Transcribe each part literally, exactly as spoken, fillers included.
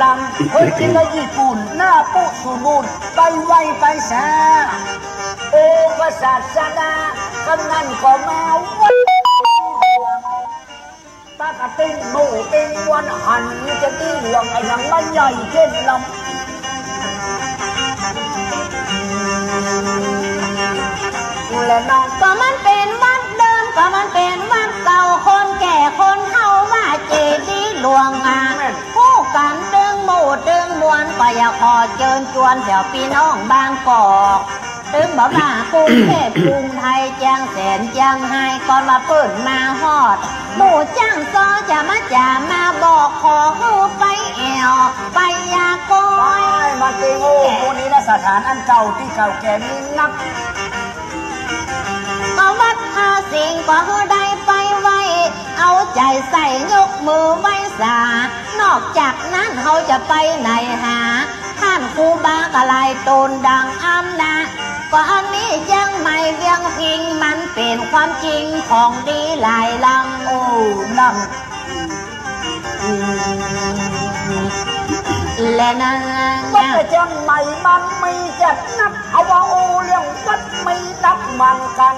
ลำ คนจีนกับญี่ปุ่น หน้าปุ๊สมบูรณ์ ไปไวไปสา โอ พระศาสดา กำนันก็มาวัด ปกติหมู่เต็มวันหันจะตี้หลวง ไอ้หยังมันใหญ่เจ้นลำ และน้อง ก็มันเป๋นวัดเดิม ก็มันเป๋นวัดเก่า คนแก่คนเฒ่าว่าเจดีย์หลวงอะ แม่น ฮู้กั๋นตึงหมู่ตึงมวล ก็อยากขอเจิญจวนแถวปี้น้องบางกอก ตึงบ่ว่ากรุงเทพฯ กรุงไทย เจียงแสน เจียงฮาย ก่อนว่าเปิ้นมาฮอด หมู่จ้างซอจะมาจ๋ามาบอก ขอหื้อไปแอ่ว ไปยากอย ไปมาติง โอ้ หมู่นี้นะ สถานอันเก่าตี้เก่าแก่มีนัก ก็วัดผาสิงห์ ก็หื้อได้ไปไหว้ เอาใจ๋ใส่ยกมือไหว้สา นอกจากนั้นเฮาจะไปไหนหา ต้านครูบาก็หลายต๋นดังอำนาจ ก็อันนี้เจียงใหม่เวียงพิงค์ มันเป๋นความจริงของดีหลายลำ โอ้ นั่น และนะ ก็แต่เจียงใหม่มันมีจัดนัก เอาว่าโอเรื่องวัดมีนักเหมือนกั๋น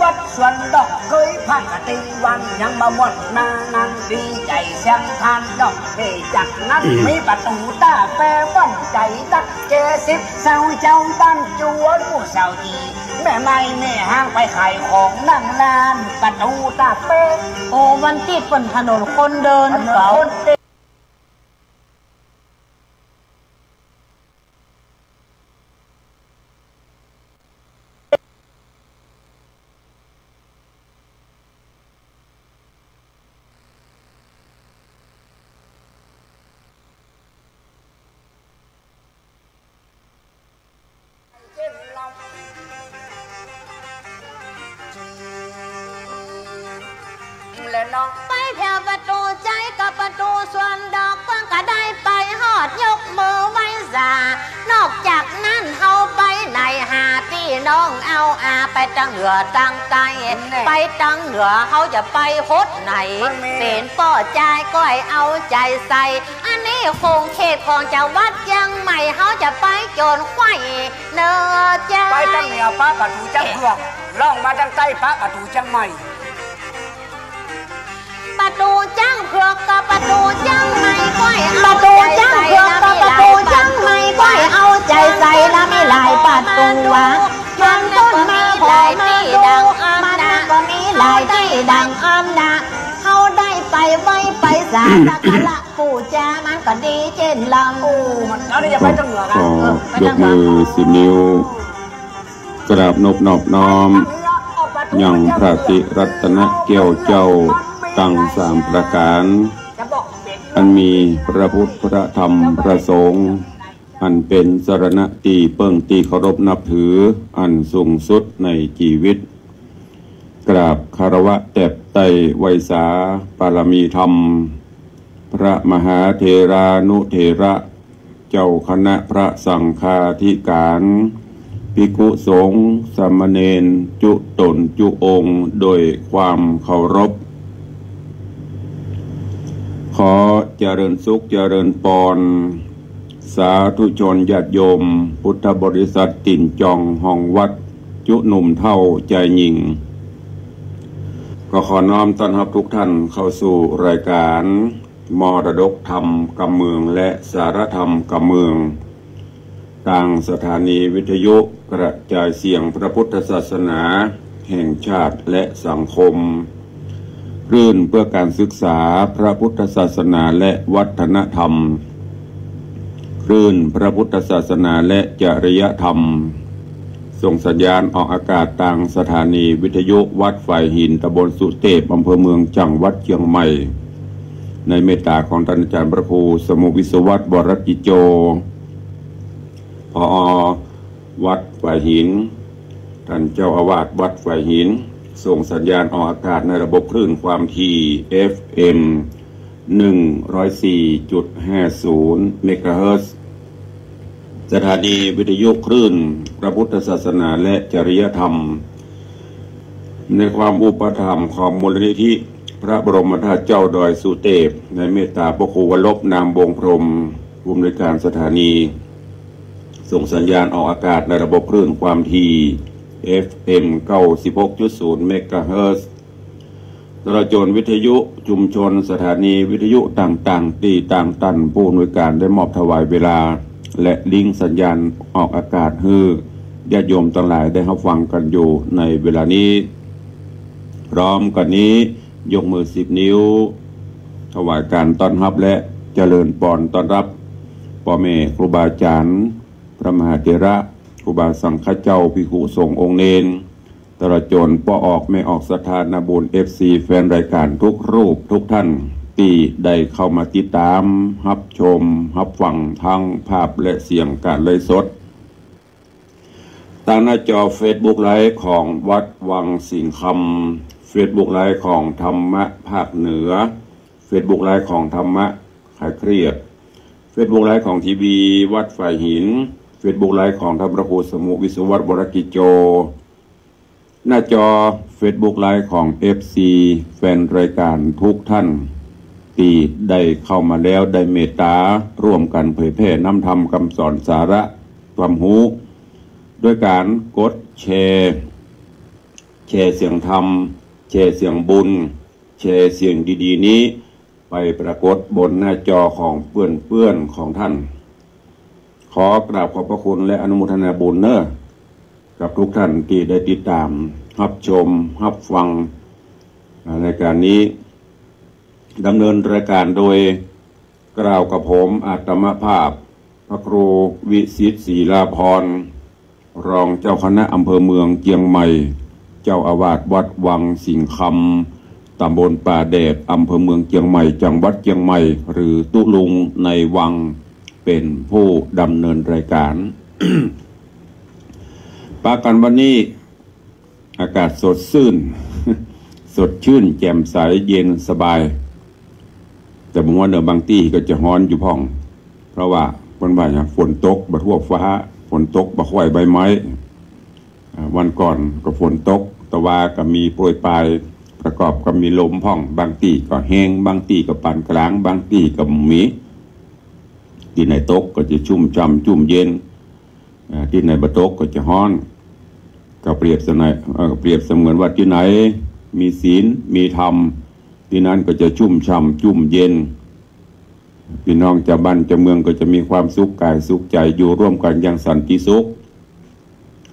วัดสวนดอกเกย ปกติวันยังบ่หมดหน้า นั่งดีใจ๋เสียงทานดอกเกย จากนั้นมีประตู๋ต้าแป บ้านใจ๋นัก เจสิบ สาวเจ้าบ้านจวน หมู่สาวจี๋ แม่ไม้แม่ฮ้างไปขายของนั่งร้านประตู๋ต้าแป โอ้ วันตี้เปิ้นถนนคนเดิน ถนนคนเดิน และน้อง ไปแถวประตู๋ใจ๊กับประตู๋สวนดอก เปิ้นก็ได้ไปฮอดยกมือไหว้สา นอกจากนั้นเฮาไปไหนหาตี้น้องเอาอา ไปตังเหนือตังใต้ แน่ ไปตังเหนือเฮาจะไปฮดไหน มันมี เป๋นป้อจายก้อยเอาใจ๋ใส่ อันนี้คงเขตของจังหวัดเจียงใหม่ เฮาจะไปโจนไขว้เน่อเจ้า ไปตังเหนือปะประตู๋จ๊างเผือก ล่องมาตังใต้ปะประตู๋เจียงใหม่ ประตู๋จ๊างเผือกกับประตู๋เจียงใหม่ก้อย ประตู๋จ๊างเผือกกับประตู๋เจียงใหม่ก้อย เอาใจ๋ใส่นะ มีหลายประตู๋อะ มันก็มีหลายตี้ดังอันนะ มันก็มีหลายตี้ดังอันนะ เฮาได้ไปไหว้ไปสา สักการะ ปู๋จามันก็ดีเจ้นลำ โอ้ มัน เอาเนี่ย อย่าไปตังเหนือนะ ก็ เออ ไปตังเหนือ ยกมือสิบนิ้ว กราบนบนอบน้อม ยังพระติรัตนแก้วเจ้าตังสามประก๋าน อันมีพระพุทธ พระธรรม พระสงฆ์ อันเป๋นสรณะตี้เปิ้งตี้เคารพนับถือ อันสูงสุดในจีวิต กราบคารวะแตบไต้ไหว้สาปารมีธรรม พระมหาเถรานุเถระ เจ้าคณะพระสังฆาธิการ ภิกขุสงฆ์สามเณรจุ๊ต๋นจุ๊องค์ โดยความเคารพ ขอเจริญสุขเจริญปอน สาธุชนญาติโยม พุทธบริษัทตี๋นจองฮองวัด จุ๊หนุ่มเฒ่าจายญิง ก็ขอน้อมต้อนฮับทุกท่านเข้าสู่รายการมรดกธรรมกำเมืองและสารธรรมกำเมือง ตางสถานีวิทยุกระจายเสียงพระพุทธศาสนาแห่งชาติและสังคม คลื่นเพื่อการศึกษาพระพุทธศาสนาและวัฒนธรรม คลื่นพระพุทธศาสนาและจริยธรรม ส่งสัญญาณออกอากาศตางสถานีวิทยุวัดฝายหิน ตำบลสุเตพ อำเภอเมือง จังหวัดเจียงใหม่ ในเมตตาของต้านอาจ๋ารย์พระครูสมุห์ วิศวัตร วรกิจโจ ผอ.วัดฝายหิน ต้านเจ้าอาวาสวัดฝายหิน ส่งสัญญาณออกอากาศในระบบคลื่นความถี่ เอฟเอ็ม หนึ่งร้อยสี่จุดห้าศูนย์ เมกะเฮิรตซ์ สถานีวิทยุคลื่นพระพุทธศาสนาและจริยธรรม ในความอุปถัมภ์ของมูลนิธิ พระบรมธาตุเจ้าดอยสุเตพ ในเมตตาพระครูวรรบ นามวงศ์พรหม ผู้อำนวยการสถานี ส่งสัญญาณออกอากาศในระบบคลื่นความถี่ เอฟเอ็ม เก้าสิบหกจุดศูนย์ เมกะเฮิรตซ์ ตลอดจ๋นวิทยุชุมชน สถานีวิทยุต่างๆ ตี้ต่างตัน ผู้อำนวยการได้มอบถวายเวลา และลิงก์สัญญาณออกอากาศหื้อญาติโยมตังหลายได้ฮับฟังกั๋นอยู่ในเวลานี้ พร้อมกั๋นนี้ ยกมือสิบนิ้ว ถวายก๋านต้อนฮับและเจริญปอนต้อนฮับ ป้อแม่ครูบาอาจ๋ารย์ พระมหาเถระ ครูบาสังฆะเจ้า ภิกขุสงฆ์องค์เณร ตลอดจ๋นป้อออกแม่ออกศรัทธานาบุญ เอฟซี แฟนรายก๋านกู้รูปกู้ต้าน ตี้ได้เข้ามาติดต๋าม ฮับชม ฮับฟัง ตึงภาพและเสียงก๋านไลฟ์สด ตางหน้าจอเฟซบุ๊กไลฟ์ของวัดวังสิงห์คำ เฟซบุ๊กไลฟ์ของธรรมะภาคเหนือ เฟซบุ๊กไลฟ์ของธรรมะคลายเครียด เฟซบุ๊กไลฟ์ของทีวีวัดฝายหิน เฟซบุ๊กไลฟ์ของท่านพระครูสมุห์ วิศวัตร วรกิจโจ หน้าจอเฟซบุ๊กไลฟ์ของ เอฟซี แฟนรายก๋านกู้ต้าน ตี้ได้เข้ามาแล้วได้เมตต๋าร่วมกั๋นเผยแผ่น้ำธรรมกำสอนสาระความฮู้ ด้วยก๋านกดแชร์ แชร์เสียงธรรม แชร์เสียงบุญ แชร์เสียงดีๆ นี้ ไปปรากฏบนหน้าจอของเปื้อนๆ ของต้าน ขอกราบขอบพระคุณและอนุโมทนาบุญเน่อ กับกู้ต้านตี้ได้ติดต๋าม ฮับชม ฮับฟัง อ่า รายก๋านนี้ ดำเนินรายก๋านโดย กล่าวกับผมอาตมาภาพ พระครูวิสิทธิ์ ศรีลาภรณ์ รองเจ้าคณะอำเภอเมืองเจียงใหม่ เจ้าอาวาสวัดวังสิงห์คำ ตำบลป่าแดด อำเภอเมืองเจียงใหม่ จังหวัดเจียงใหม่ หรือตุ๊ลุงในวัง เป๋นผู้ดำเนินรายก๋าน ปะกั๋นวันนี้ อากาศสดชื่น สดชื่นแจ่มใสเย็นสบาย แต่บางวันเน่อ บางตี้ก็จะฮ้อนอยู่พ่อง เพราะว่าเปิ้นว่าหยัง ฝนตกบ่ทั่วฟ้า ฝนตกบ่ค่อยใบไม้ อ่า วันก่อนก็ฝนตก ตะวาก็มีโปรยปราย ประกอบกับมีลมพ่อง บางตี้ก็แฮง บางตี้ก็ปานก๋าง บางตี้ก็บ่มี ตี้ไหนตกก็จะชุ่มฉ่ำจุ่มเย็น อ่า ตี้ไหนบ่ตกก็จะฮ้อน ก็เปรียบเสมือน เอ่อ เปรียบเสมือนว่าตี้ไหนมีศีล มีธรรม ตี้นั้นก็จะชุ่มฉ่ำจุ่มเย็น ปี้น้องจาวบ้านจาวเมืองก็จะมีความสุขก๋ายสุขใจ๋ อยู่ร่วมกั๋นอย่างสันติสุข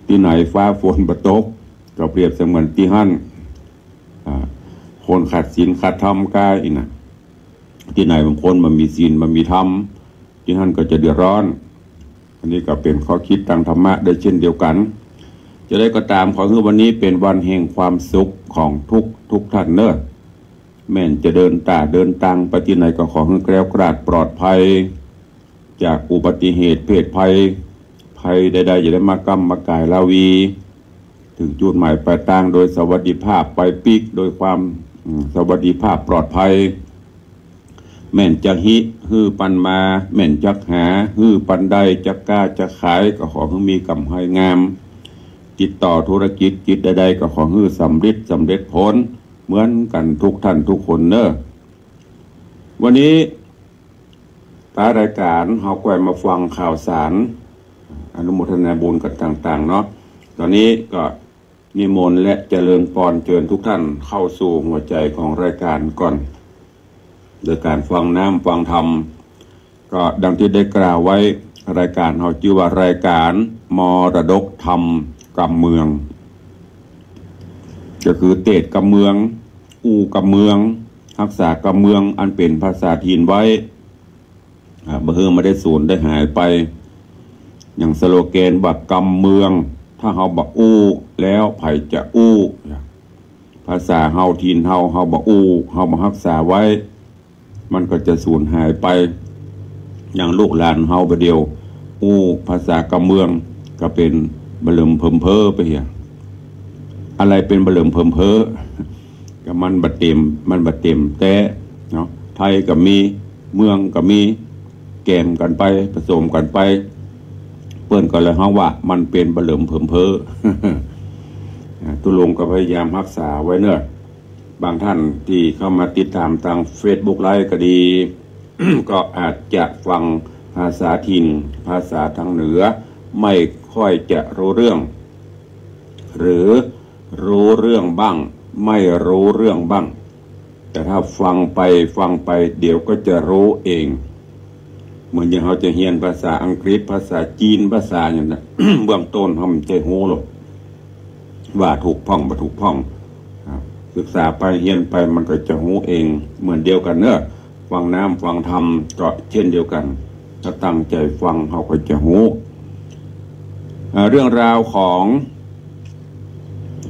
ตี้ไหนฟ้าฝนบ่ตก ก็เปรียบเสมือนตี้หั้น อ่า คนขาดศีลขาดธรรมก๋ายอี้นะ ตี้ไหนบางคนบ่มีศีลบ่มีธรรม ตี้หั้นก็จะเดือดร้อน อันนี้ก็เป๋นข้อคิดตางธรรมะได้เช่นเดียวกั๋น จะใดก็ต๋าม ขอหื้อวันนี้เป๋นวันแห่งความสุขของกู้กู้ต้านเน่อ แม่นจะเดินต๋าเดินตางไปตี้ไหนก็ขอหื้อแคล้วคลาดปลอดภัย จากอุบัติเหตุเพศภัย ภัยใดๆ อย่าได้มาก้ำมาก๋ายราวี เถิงจุดหมายปลายตางโดยสวัสดิภาพ ไปปิ๊กโดยความ อืม สวัสดิภาพปลอดภัย แม่นจักฮิ หื้อปันมา แม่นจักหา หื้อปันได้ จักก้าจักขาย ก็ขอหื้อมีก๋ำไรงาม ติดต่อธุรกิจกิจใดๆ ก็ขอหื้อสำเร็จ สำเร็จผล เหมือนกั๋นกู้ต้านกู้คนเน่อ วันนี้ ท้ายรายก๋านเฮาก็มาฟังข่าวสาร อนุโมทนาบุญกั๋นต่างๆ เนาะ ต๋อนนี้ก็นิมนต์และเจริญปอนเจิญกู้ต้านเข้าสู่หัวใจ๋ของรายก๋านก่อน โดยก๋านฟังน้ำฟังธรรม ก็ดังตี้ได้กล่าวไว้ รายก๋านเฮาจื้อว่ารายก๋านมรดกธรรมกำเมือง ก็คือเตศน์กำเมือง อู้กำเมือง ฮักษากำเมืองอันเป๋นภาษาถิ่นไว้ อ่า บ่หื้อมันได้สูญได้หายไป อย่างสโลแกนว่ากำเมือง ถ้าเฮาบ่อู้แล้วใผจะอู้ ภาษาเฮาถิ่นเฮา เฮาบ่อู้ เฮาบ่ฮักษาไว้ มันก็จะสูญหายไป อย่างลูกหลานเฮาบ่าเดี่ยว อู้ภาษากำเมือง ก็เป๋นบ่าเหลิมเผิมเพ้อไปเหีย อะไรเป๋นบ่าเหลิมเผิมเพ้อ ก็มันบ่าเต๋ม มันบ่าเต๋มแต๊เนาะ ไทยก็มี เมืองก็มี แกมกั๋นไป ผสมกั๋นไป เปิ้นก็เลยฮ้องว่ามันเป๋นบ่าเหลิมเผิมเพ้อ อ่า ตุ๊ลุงก็พยายามฮักษาไว้เน่อ บางท่านตี้เข้ามาติดต๋ามตางเฟซบุ๊กไลฟ์ก็ดี ก็อาจจะฟังภาษาถิ่น ภาษาตางเหนือ ไม่ค่อยจะฮู้เรื่อง หรือฮู้เรื่องบ้าง ไม่ฮู้เรื่องบ้าง แต่ถ้าฟังไปฟังไป เดี๋ยวก็จะฮู้เอง เหมือนอย่างเฮาจะเฮียนภาษาอังกฤษ ภาษาจีน ภาษาหยังนะ เบื้องต้นเฮาบ่ใจ้ฮู้หรอก ว่าถูกพ่องบ่ถูกพ่อง อ่า ศึกษาไปเฮียนไปมันก็จะฮู้เอง เหมือนเดียวกั๋นเนาะ ฟังน้ำฟังธรรมก็เช่นเดียวกั๋น ถ้าตั้งใจ๋ฟังเฮาก็จะฮู้ อ่า เรื่องราวของ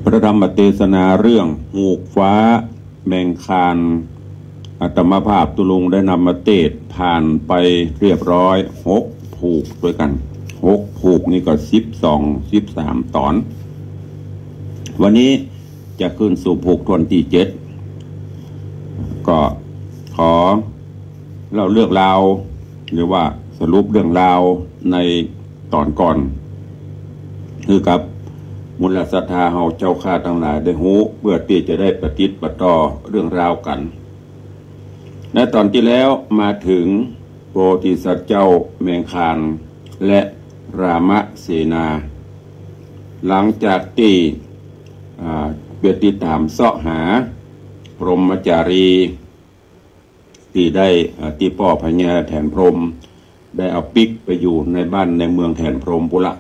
พระธรรมเตสนาเรื่องฮูกฟ้าแมงคาน อาตมาภาพตุ๊ลุงได้นำมาเตสน์ผ่านไปเรียบร้อยหกผูกตวยกั๋น หกผูกนี่ก็สิบสอง สิบสามต๋อน วันนี้จะขึ้นสู่ผูกถ้วนตี้เจ็ด ก็ขอเล่าเรื่องราว หรือว่าสรุปเรื่องราวในต๋อนก่อน หื้อกับมูลศรัทธาเฮาเจ้าข้าตังหลายได้ฮู้ เปื้อตี้จะได้ปะติดปะต่อเรื่องราวกั๋น ในต๋อนตี้แล้วมาเถิงโพธิสัตว์เจ้าแมงคานและรามเสนา หลังจากตี้ อ่า ไปติดต๋ามเซาะหาพรหมจารี ตี้ได้ อ่า ตี้ป้อพญาแถนพรหมได้เอาปิ๊กไปอยู่ในบ้านในเมืองแถนพรหมปู้นละ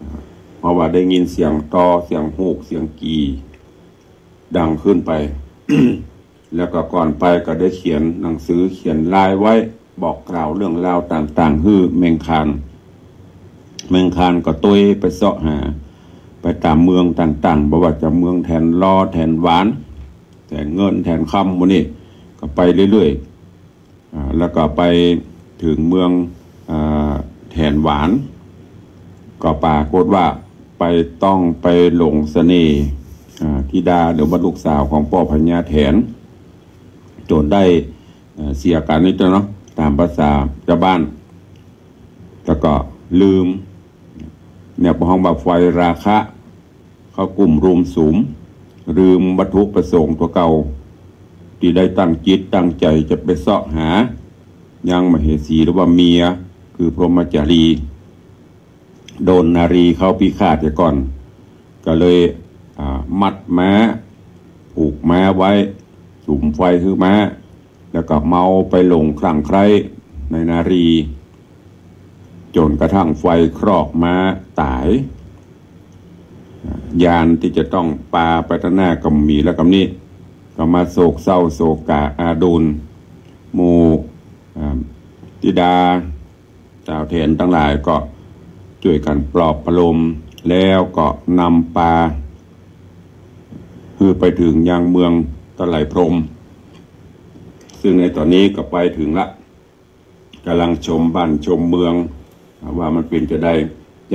อ่า เพราะว่าได้ยินเสียงตอ เสียงฮูก เสียงกี่ดังขึ้นไป แล้วก็ก่อนไปก็ได้เขียนหนังสือเขียนลายไว้ บอกกล่าวเรื่องราวต่างๆ หื้อแมงคาน แมงคานก็ตวยไปเซาะหา ไปต๋ามเมืองต่างๆ บ่ว่าจะเมืองแถนลอ แถนหวาน แถนเงิน แถนคำ หมู่นี้ ก็ไปเรื่อยๆ อ่า แล้วก็ไปเถิงเมือง อ่า แถนหวาน ก็ปรากฏว่าไปต้องไปหลงเสน่ห์ อ่า ธิดาหรือว่าลูกสาวของป้อพญาแถน จ๋นได้ เอ่อ เสียกั๋นนี่เนาะ ต๋ามภาษาจาวบ้าน แล้วก็ลืม เนี่ย เปิ้นฮ้องว่าไฟราคะเข้ากุ้มรุมสุม ลืมวัตถุประสงค์ตั๋วเก่า ตี้ได้ตั้งจิตตั้งใจ๋จะไปเซาะหายางมเหสีหรือว่าเมีย คือพรหมจารี โดนนารีเข้าพิฆาตเสียก่อน ก็เลย อ่า มัดม้า ผูกม้าไว้ สุมไฟหื้อม้า แล้วก็เมาไปหลงคลั่งใคร่ในนารี จ๋นกระทั่งไฟคลอกม้าต๋าย ยานตี้จะต้องปาไปตางหน้าก็บ่มีแล้วกำนี้ ก็มาโศกเศร้าโศกาอาดูล หมู่ อ่า ธิดา จาวแถนตังหลายก็จ้วยกั๋นปลอบประโลม แล้วก็นำปา หื้อไปเถิงยังเมืองตะไลพรหม ซึ่งในต๋อนนี้ก็ไปเถิงละ ก่ำลังชมบ้านชมเมือง ว่ามันเป๋นจาใด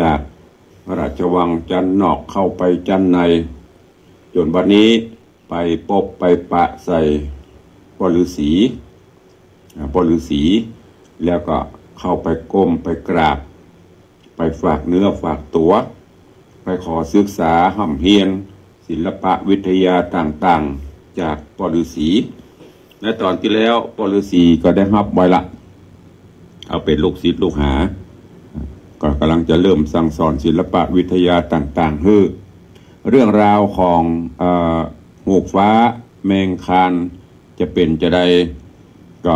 จากพระราชวังจั๊นนอกเข้าไปจั๊นใน จ๋นบัดนี้ไปปบไปปะใส่ป้อฤๅษี อ่า ป้อฤๅษี แล้วก็เข้าไปก้มไปกราบ ไปฝากเนื้อฝากตั๋ว ไปขอศึกษาฮ่ำเฮียนศิลปะวิทยาต่างๆ จากป้อฤๅษี ในต๋อนตี้แล้วป้อฤๅษีก็ได้ฮับไว้ละ เอาเป๋นลูกศิษย์ลูกหา ก็ก่ำลังจะเริ่มสั่งสอนศิลปะวิทยาต่างๆ หื้อ เรื่องราวของ เอ่อ ฮูกฟ้าแมงคาน จะเป๋นจาใด ก็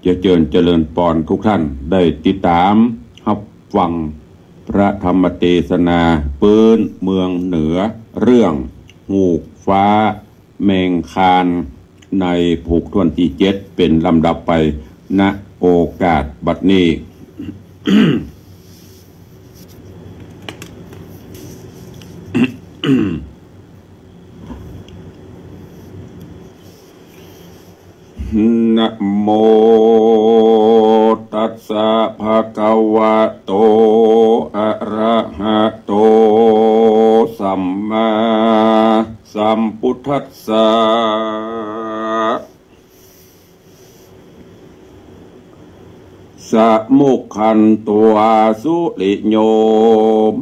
จะเจิญเจริญปอนทุกท่านได้ติดต๋ามฮับฟังพระธรรมเตสนาปื๊นเมืองเหนือ เรื่องฮูกฟ้าแมงคาน ในผูกถ้วนตี้เจ็ดเป๋นลำดับไป ณ โอกาสบัดนี้ นะโมตัสสะ ภะคะวะโต อะระหะโต สัมมาสัมพุทธัสสะ ส สมุขันตัง สุริโย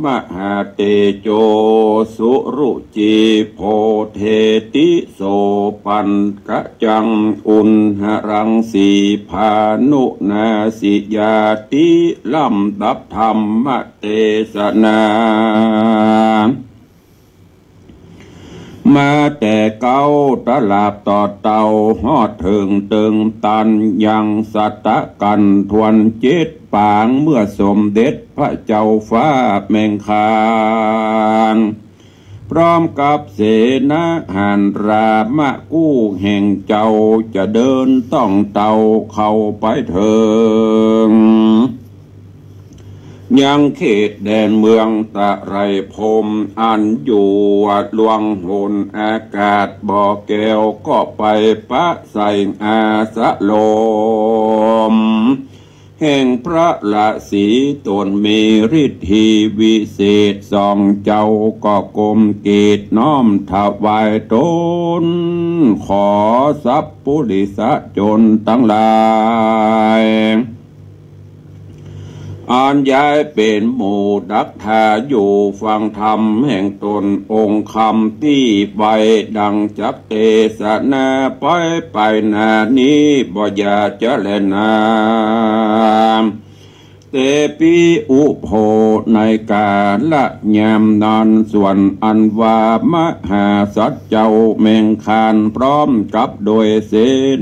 มหาเตโจ สุรุจิ โพเทติ โส ปัญจกัง อุณหรังสี พานุนาสิยาติ ลำดับธรรมเตสนา มาแต่เก๊าตราบต่อเต้า ฮอดเถิงเติงตัน ยังสัตกัณฑ์ทวนเจ็ดป๋าง เมื่อสมเด็จพระเจ้าฟ้าแมงคาน พร้อมกับเสนาหาญรามกู้แห่งเจ้า จะเดินต้องเต้าเข้าไปเถิง ยังเขตแดนเมืองตะไลพรหม อันอยู่หลวงหนอากาศบ่อแก้ว ก็ไปประใส่อาสรม แห่งพระราศีต๋นมีฤทธีวิเศษ สองเจ้าก็ก้มเกศน้อมถวายต๋น ขอสัพปุริสะชนตังหลาย อันย้ายเป๋นหมู่ดักทาอยู่ฟังธรรมแห่งต๋นองค์คำตี้ไว้ดังจักเตสนาไป ไปหน้านี้บ่อย่าจะแลนา เตปิอุโภ ในกาละยามนั้น ส่วนอันว่ามหาสัตว์เจ้าแมงคาน พร้อมกับโดยเส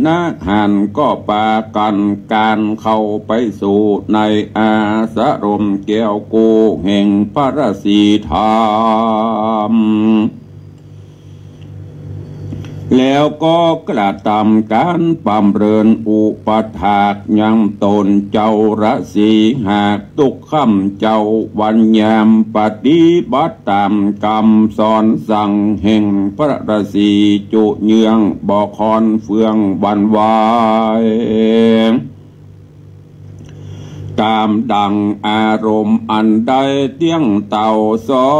นาหาญ ก็ปากั๋นคลานเข้าไปสู่ในอาสรมแก้วกู้แห่งพระราศีธรรม แล้วก็กระทำก๋านปำเริญอุปถากยังต๋นเจ้าราศีหาก ตุ๊กค่ำเจ้าวันยาม ปฏิบัติต๋ามกำสอนสั่งแห่งพระราศีจุเยื้อง บ่คลอนเฟืองหวั่นไหว ต๋ามดังอารมณ์อันได้เตี้ยงเต้า สอ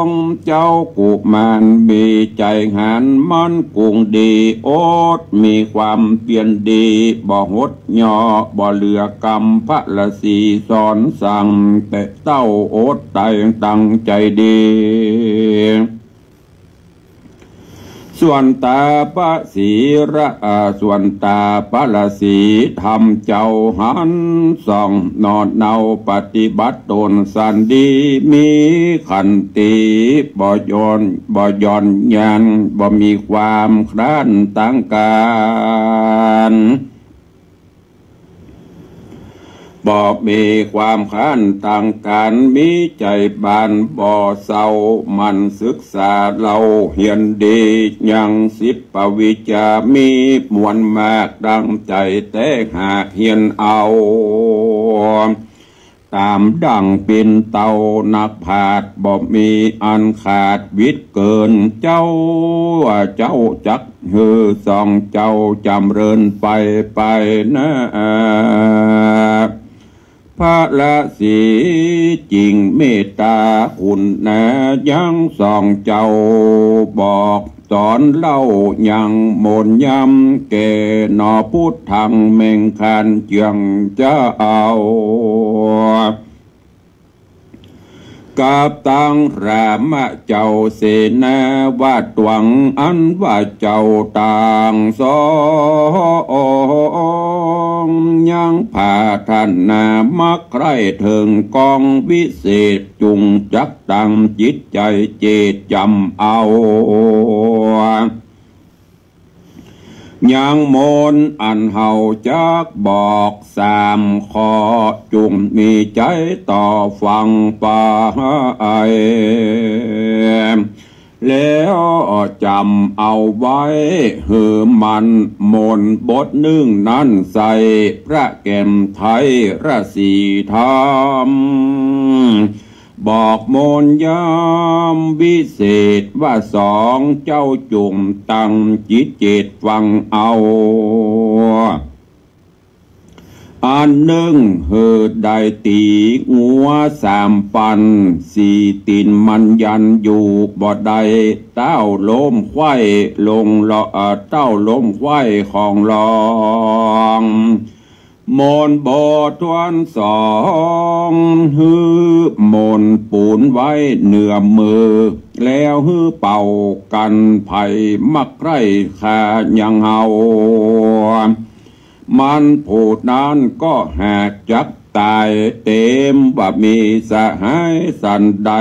งเจ้ากุมารมีใจ๋หันมั่นกุงดี อดมีความเปียรดี บ่หดหย่อ บ่เหลือกำพระราศีสอนสั่ง แต่เต้าอดใต้ตั้งใจ๋ดี ส่วนต๋าพระศรีระ อ่า ส่วนต๋าพระราศีธรรมเจ้าหันส่อง นอนเนาปฏิบัติต๋นสันดี มีขันติ บ่หย่อน บ่หย่อนหย่อน บ่มีความคลานตางก๋าน บ่มีความคลานตางก๋าน มีใจ๋บานบ่เศร้า หมั่นศึกษาเล่าเฮียนดี ยังสิบประวิชามีมวลมาก ตั้งใจ๋แต๊หากเฮียนเอา ต๋ามดั่งเป๋นเต้านักปราชญ์ บ่มีอันขาดวิดเกิน เจ้า เจ้าจักหื้อสองเจ้าจ๋ำเริญไป ไปนา พระราศีจิ่งเมตต๋าคุณนา ยังสองเจ้าบอกสอนเล่า ยังมนต์ย้ำแก่หนอ พุทธังแมงคานเจื้องจะเอา กับตังรามเจ้าเสนาว่าตวง อันว่าเจ้าต่างสอง ยังผาถนามักใคร่เถิงกองวิเศษ จุ่งจักตั้งจิตใจ๋เจตจ๋ำเอา ยังมนต์อันเฮาจักบอกสามข้อ จุ่งมีใจ๋ต่อฟังไป แล้วจ๋ำเอาไว้หื้อมั่น มนต์บทนึ่งนั้นใส่พระแก่นไทยราศีธรรม บอกมนต์ย้ำวิเศษว่าสองเจ้าจุ่งตั้งจิตเจตฟังเอา อันนึ่งหื้อได้ตี๋งัวสามปัน สี่ตี๋นมันยันอยู่บ่ได้ เต้าล้มไขว้ลงลอ เอ่อ เต้าล้มไขว้ของลอง มนต์บทถ้วนสอง หื้อมนต์ปูนไว้เหนือมือ แล้วหื้อเป่ากั๋น ใผมักใคร่ฆ่ายังเฮา มันผู้นั้นก็หากจักต๋าย เต๋มว่ามีสหายสันใด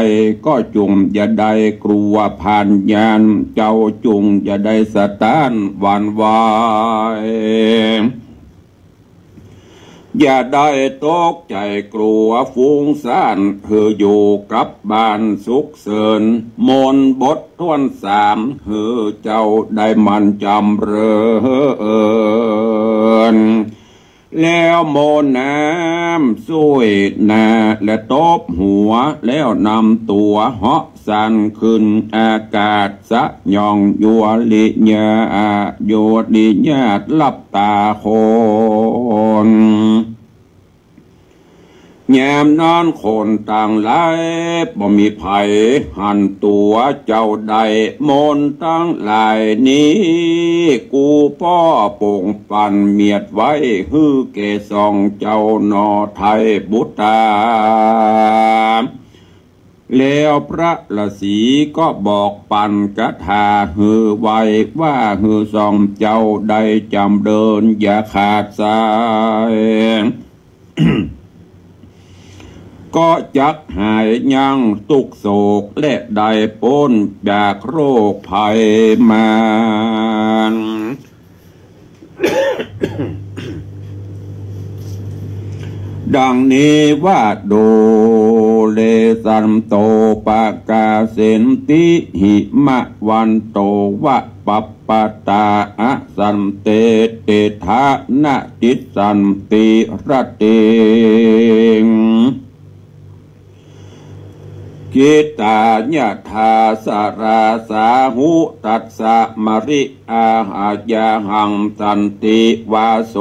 ก็จุ่งอย่าได้กลัวผ่านญาณ เจ้าจุ่งอย่าได้สะต้านหวั่นไหว อย่าได้ตกใจ๋กลัวฟุ้งซ่าน หื้ออยู่กับบ้านสุขเสิญ มนต์บทถ้วนสาม หื้อเจ้าได้หมั่นจำเริญ แล้วโมนน้ำซุยหน้าและตบหัว แล้วนำตั๋วเหาะสันขึ้นอากาศ สะหย่องยัวริญา ยัวริญาตหลับต๋าคน ยามนั้นคนตังหลายบ่มีใผหันตั๋วเจ้าได้ มนต์ตังหลายนี้ กูป้อปงปันเมียดไว้ หื้อแก่สองเจ้าหน่อไทยบุตรา แล้วพระราศีก็บอกปันคาถาหื้อไว้ว่า หื้อสองเจ้าได้จำเริญอย่าขาดสาย ก็จักหายยังตุ๊กข์โศก และได้ป๊นจากโรคภัยมาร ดังนี้ว่า ดูเรสันโต ปะกาเสนติ หิมะวันโต วะปัปปะตา อะสันเต เตถะ นะติสสันติ ระเตง กิตตายะถา สะราสาหุ ตัสสะ มะริ อาหะยาหัง สันติวาโส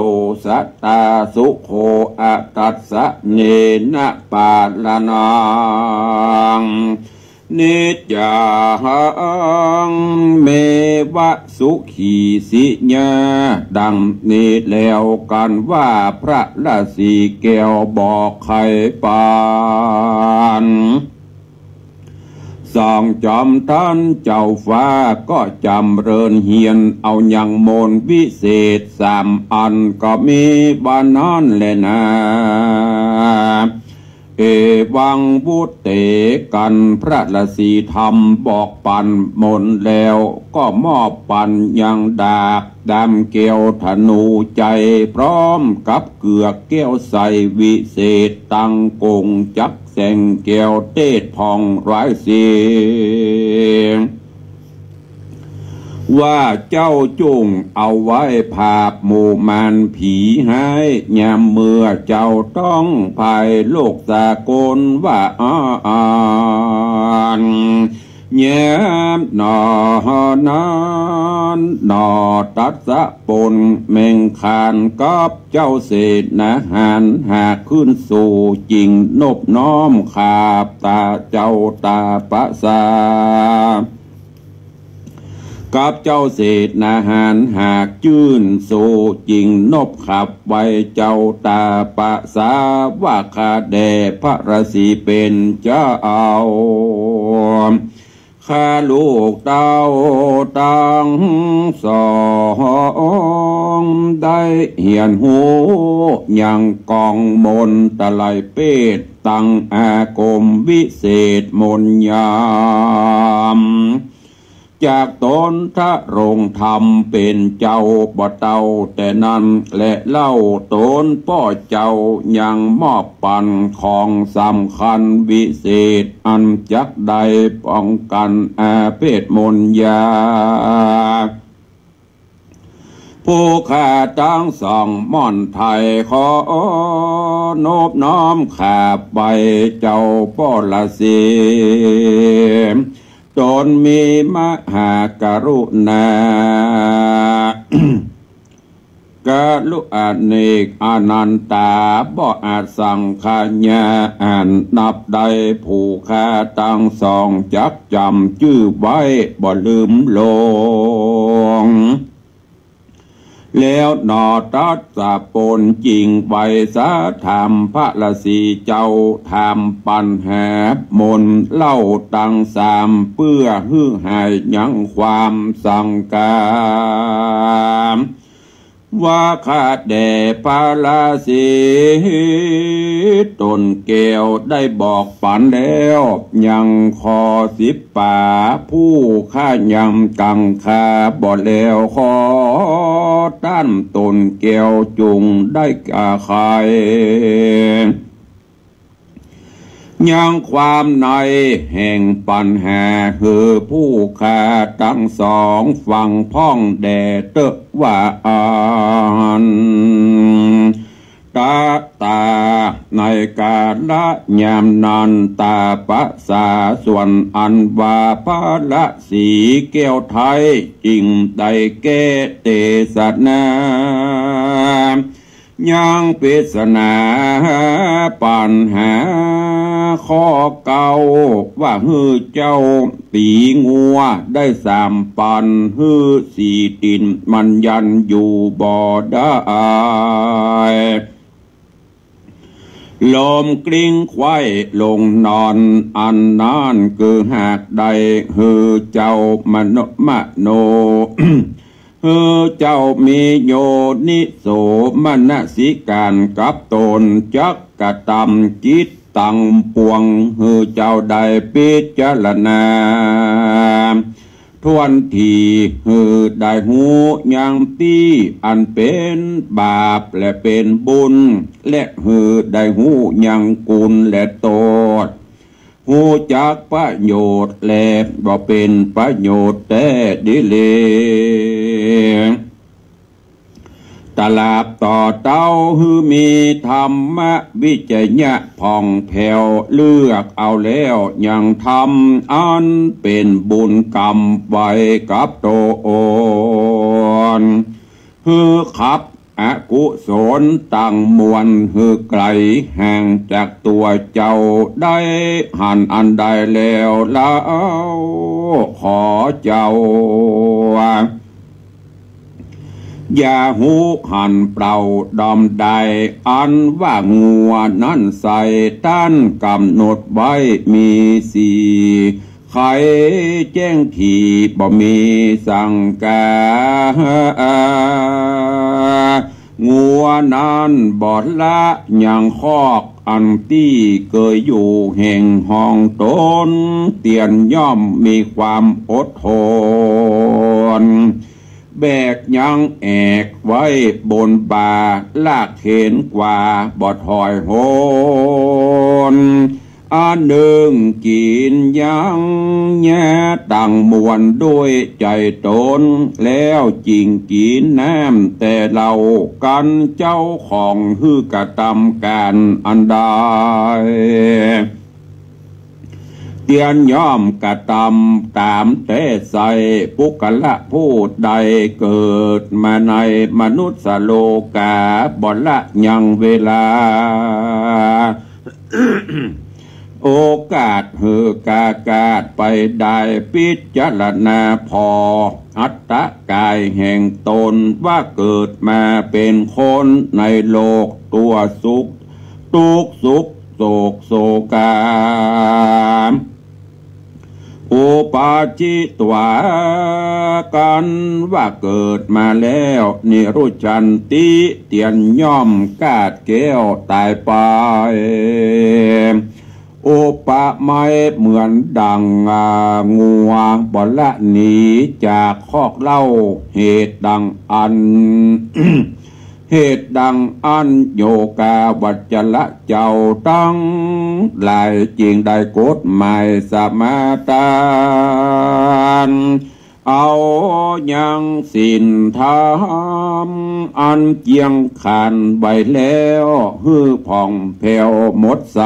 สะตาสุโข อะตัสสะ เนนะ ปาละนัง นิจจัง เมวะ สุขี สิญา ดังนี้แล้วกันว่า พระราศีแก้วบอกไขปัน สองจอมท่านเจ้าฟ้าก็จำเริญเฮียนเอายังมนต์วิเศษสามอันก็มีว่านั้นแลนา เอวัง วุตเต กัน พระราศีธรรมบอกปันมนต์แล้ว ก็มอบปันยังดาบ ด้ามแก้ว ธนูชัย พร้อมกับเกือกแก้วใสวิเศษ ตังกงจักรแสงแก้ว เทศน์ผ่องหลายเสียง ว่าเจ้าจุ่งเอาไว้ผาบหมู่มารผีฮ้าย ยามเมื่อเจ้าต้องภัย โลกสากลว่าอ่าน ยามหนอนั้นหนอ ตัสสะ ปนแม่งคานกับเจ้าเสนาหาร หากขึ้นสู่จิ่งนบน้อมขาบตาเจ้าตาปะสา กับเจ้าเสนาหาร หากจื้นสู่จิ่งนบขับไหว้เจ้าตาปะสา ว่าข้าแด่พระราศีเป๋นเจ้า ข้าลูกเต้าตังสอง ได้เหียนฮู้ยังกองมนต์ตะไลเปต ตังอาคมวิเศษมนต์ยาม จากต๋นทรงธรรมเป๋นเจ้าบ่เต้าแต่นั้นแลเล่า ต๋นป้อเจ้ายังมอบปันของสำคัญวิเศษ อันจักได้ป้องกันอาเพศมนต์ยา ผู้ข้าตังสองม่อนไถ่ ขอนบน้อมขาบไหว้เจ้าป้อราศี ต๋นมีมหากรุณา กรุณาเนกอนันตา บ่อาจสังขยาอ่านนับได้ ผู้ข้าตังสองจักจ๋ำจื้อไว้บ่ลืมลง แล้วหนอตัสสะปนจริงไวสา ถามพระฤๅษีเจ้า ถามปั๋ญหามนเล่าตังสาม เปื้อหื้อหายยังความสังกา ว่าข้าแด่พระฤๅษี ตนแก้วได้บอกปั๋นแล้ว ยังข้อสิบป๋า ผู้ข้ายังกังขาบ่แล้ว ขอต้านตนแก้วจุ่งได้แก้ไข ยังความในแห่งปั๋ญหา หื้อผู้ข้าตังสองฟังพ่องแด่เต๊อะว่าอั้น ตะตา ในกาละยามนั้น ตาปะสา ส่วนอันว่าพระฤๅษีแก้วไทย จึงได้แก้เตสนา ยังปริศนาปั๋ญหาข้อเก้า ว่าหื้อเจ้าตี๋งัวได้สามปัน หื้อสี่ตี๋นมันยันอยู่บ่ได้ ล้มกลิ้งไขว้ลงนอน อันนั้นคือหากได้หื้อเจ้ามโน มโน หื้อเจ้ามีโยนิโสมนสิการกับตน จักกระตำกิจตังปวง หื้อเจ้าได้พิจารณา ถ้วนที หื้อได้ฮู้ยังตี้อันเป๋นบาปและเป๋นบุญ และหื้อได้ฮู้ยังกุณและโต้ษ ฮู้จักประโยชน์และบ่เป๋นประโยชน์แต๊ดีหลี ตราบต่อเต้าหื้อมีธรรมวิจยะผ่องแผ้ว เลือกเอาแล้วยังธรรมอันเป๋นบุญกรรมไว้กับตน หื้อขับอกุศลตังมวลหื้อไก๋ห่างจากตั๋วเจ้า ได้หันอันใดแล้วเล่าขอเจ้า อย่าฮู้หันเปล่าดอมได้ อันว่างัวนั้นไส้ ต้านกำหนดไว้มีสี่ ไขแจ้งถี่บ่มีสังกา งัวนั้นบ่ละยังคอกอันตี้เกยอยู่แห่งห้องตน เตียนย่อมมีความอดทน แบกยังแอกไว้บนบ่า ลากเข็นกว่าบ่ถอยหน อันนึ่งกิ๋นยังแย้ตังมวลด้วยใจ๋ตน แล้วจึงกิ๋นน้ำแต่เหล้ากั๋น เจ้าของหื้อกระตำก๋านอันใด เตียนย่อมกระตำต๋ามแต๊ไส้ ปุคคละผู้ใดเกิดมาในมนุสสโลกา บ่ละยังเวลา โอกาสหื้อกากาศไปได้ พิจารณาผ่ออัตตะก๋ายแห่งตน ว่าเกิดมาเป๋นคนในโลกตั๋วสุข ตุ๊กข์สุขโศกโศกา อุปาจิตวา กันว่าเกิดมาแล้ว นิรุชชันติ เตียนย่อมขาดแคล้วต๋ายไป อุปไมยเหมือนดั่งงัวบ่ละหนีจากคอกเหล้า เหตุดั่งอั้น เหตุดั่งอั้นโยคาวัจจะเจ้าตังหลาย จึงได้กฎหมายสมาทาน เอายังศีลธรรมอันเจียงขันไว้แล้ว หื้อผ่องแผ้วหมดใส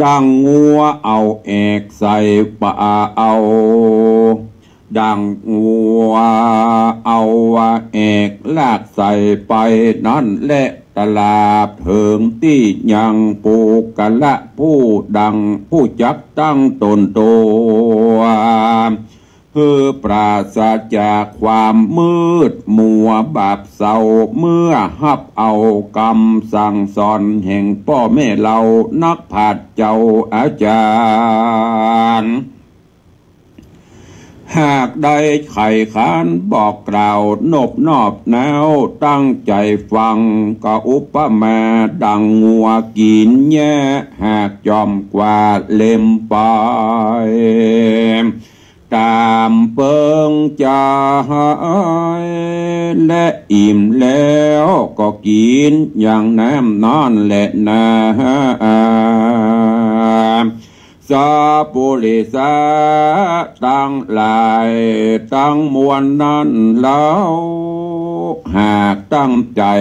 ดั่งงัวเอาแอกใส่ป่าเอา ดั่งงัวเอาแอกลากใส่ไปนั้นแล ตราบเถิงตี้ยังปุคคละผู้ดังผู้จักตั้งตนตั๋ว หื้อปราศจากความมืดมัวบาปเศร้า เมื่อฮับเอากำสั่งสอนแห่งป้อแม่เฮานักปราชญ์เจ้าอาจ๋ารย์ หากได้ใค่ขานบอกกล่าวนบนอบน้าว ตั้งใจ๋ฟัง ก็อุปมาดังงัวกิ๋นหญ้า หากจ้อมกวาดเล็มไป ต๋ามเปิงใจ๋ และอิ่มแล้วก็กิ๋นอย่างแหนมนั้นแหละนา สัพปุริสะตังหลายตังมวลนั้นเฮา หากตั้งใจ๋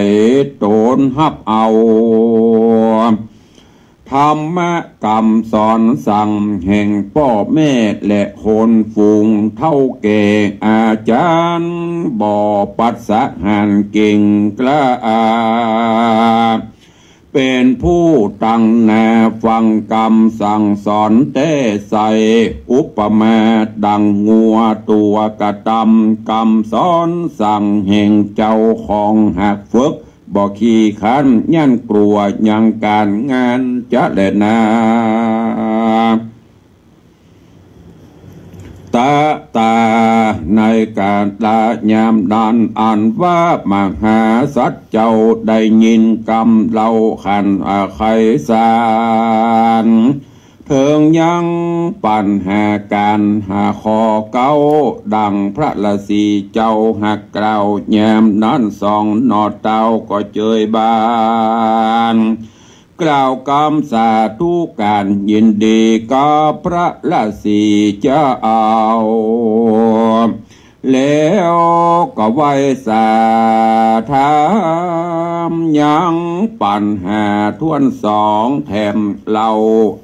ต๋นฮับเอา ธรรมะกำสอนสั่งแห่งป้อแม่และคนฝูงเฒ่าแก่อาจ๋ารย์ บ่ปัสสะหาญเก่งกล้า เป๋นผู้ตั้งหน้าฟังกำสั่งสอนแต๊ใส่ อุปมาดังงัวตั๋วกระตำ กำสอนสั่งแห่งเจ้าของหากฝึก บ่ขี้คร้านหยั้นกลัวยังก๋านงานจะแลนา ตะต๋า ในก๋าละยามนั้น อันว่ามหาสัตว์เจ้าได้ยินกำเล่าขันอาไขสาร เถิงยังปั๋นหาก๋านหาข้อเก๊า ดังพระราศีเจ้าหากกล่าวยามนั้นสองหน่อเต้าก็เจยบาน กล่าวกำสาธุก๋านยินดีกับพระราศีเจ้า แล้วก็ไหว้สาถามยังปั๋นหาถ้วนสองแถมเล่า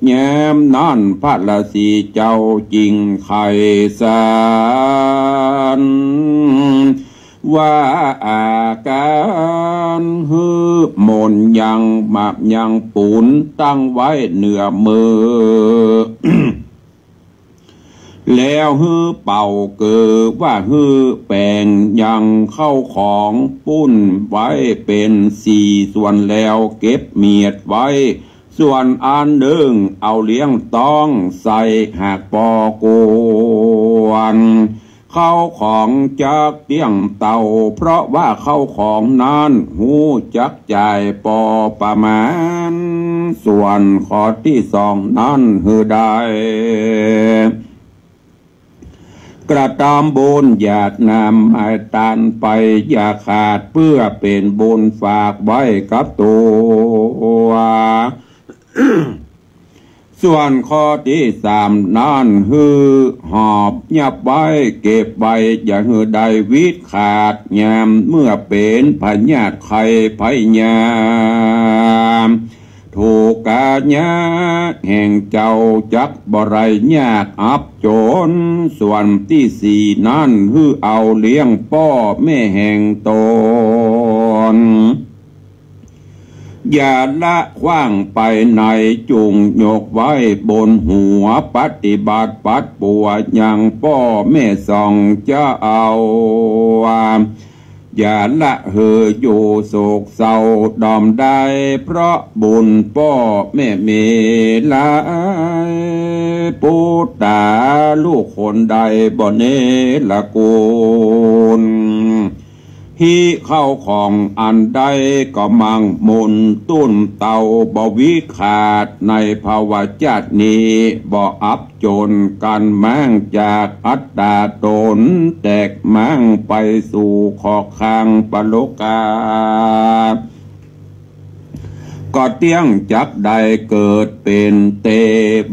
ยามนั้นพระราศีเจ้าจึงไขสาร ว่าอาก๋ารหื้อมนต์ยังมาบยังปูนตั้งไว้เหนือมือ แล้วหื้อเป่าเกิดว่าหื้อแป๋งยังเข้าของปุ้นไว้เป๋นสี่ส่วนแล้วเก็บเมียดไว้ ส่วนอันนึ่งเอาเลี้ยงต้องใส่หากปอกวน เข้าของจักเตี้ยงเต้า เพราะว่าเข้าของนั้นฮู้จักจ่ายปอประมาณ ส่วนข้อตี้สองนั้นหื้อได้ กระตำบุญหยาดน้ำให้ตานไปอย่าขาด เปื้อเป๋นบุญฝากไว้กับตั๋ว ส่วนข้อตี้สามนั้นหื้อหอบยับไว้เก็บไว้ อย่าหื้อได้วิดขาด ยามเมื่อเป๋นพยาธิไข้พยาธิ ถูกข์ยากแห่งเจ้าจักบ่ได้ยากอับจน ส่วนตี้สี่นั้นหื้อเอาเลี้ยงป้อแม่แห่งต๋น อย่าละขว้างไปไหน จุ่งยกไว้บนหัว ปฏิบัติปัดปั๋วยังป้อแม่สองเจ้า อย่าละหื้ออยู่โศกเศร้าดอมได้ เพราะบุญป้อแม่มีหลาย ปุตตาลูกคนใดบ่เนรคุณ หิเข้าของอันใดก็มั่งมูลตุ้นเต้าบ่วิดขาด ในภวชาตินี้บ่อับจน กั๋นมั่งจากอัตต๋าต๋น แตกมั่งไปสู่ขอบข้างปรโลกา ก็เตี้ยงจักได้เกิดเป๋นเต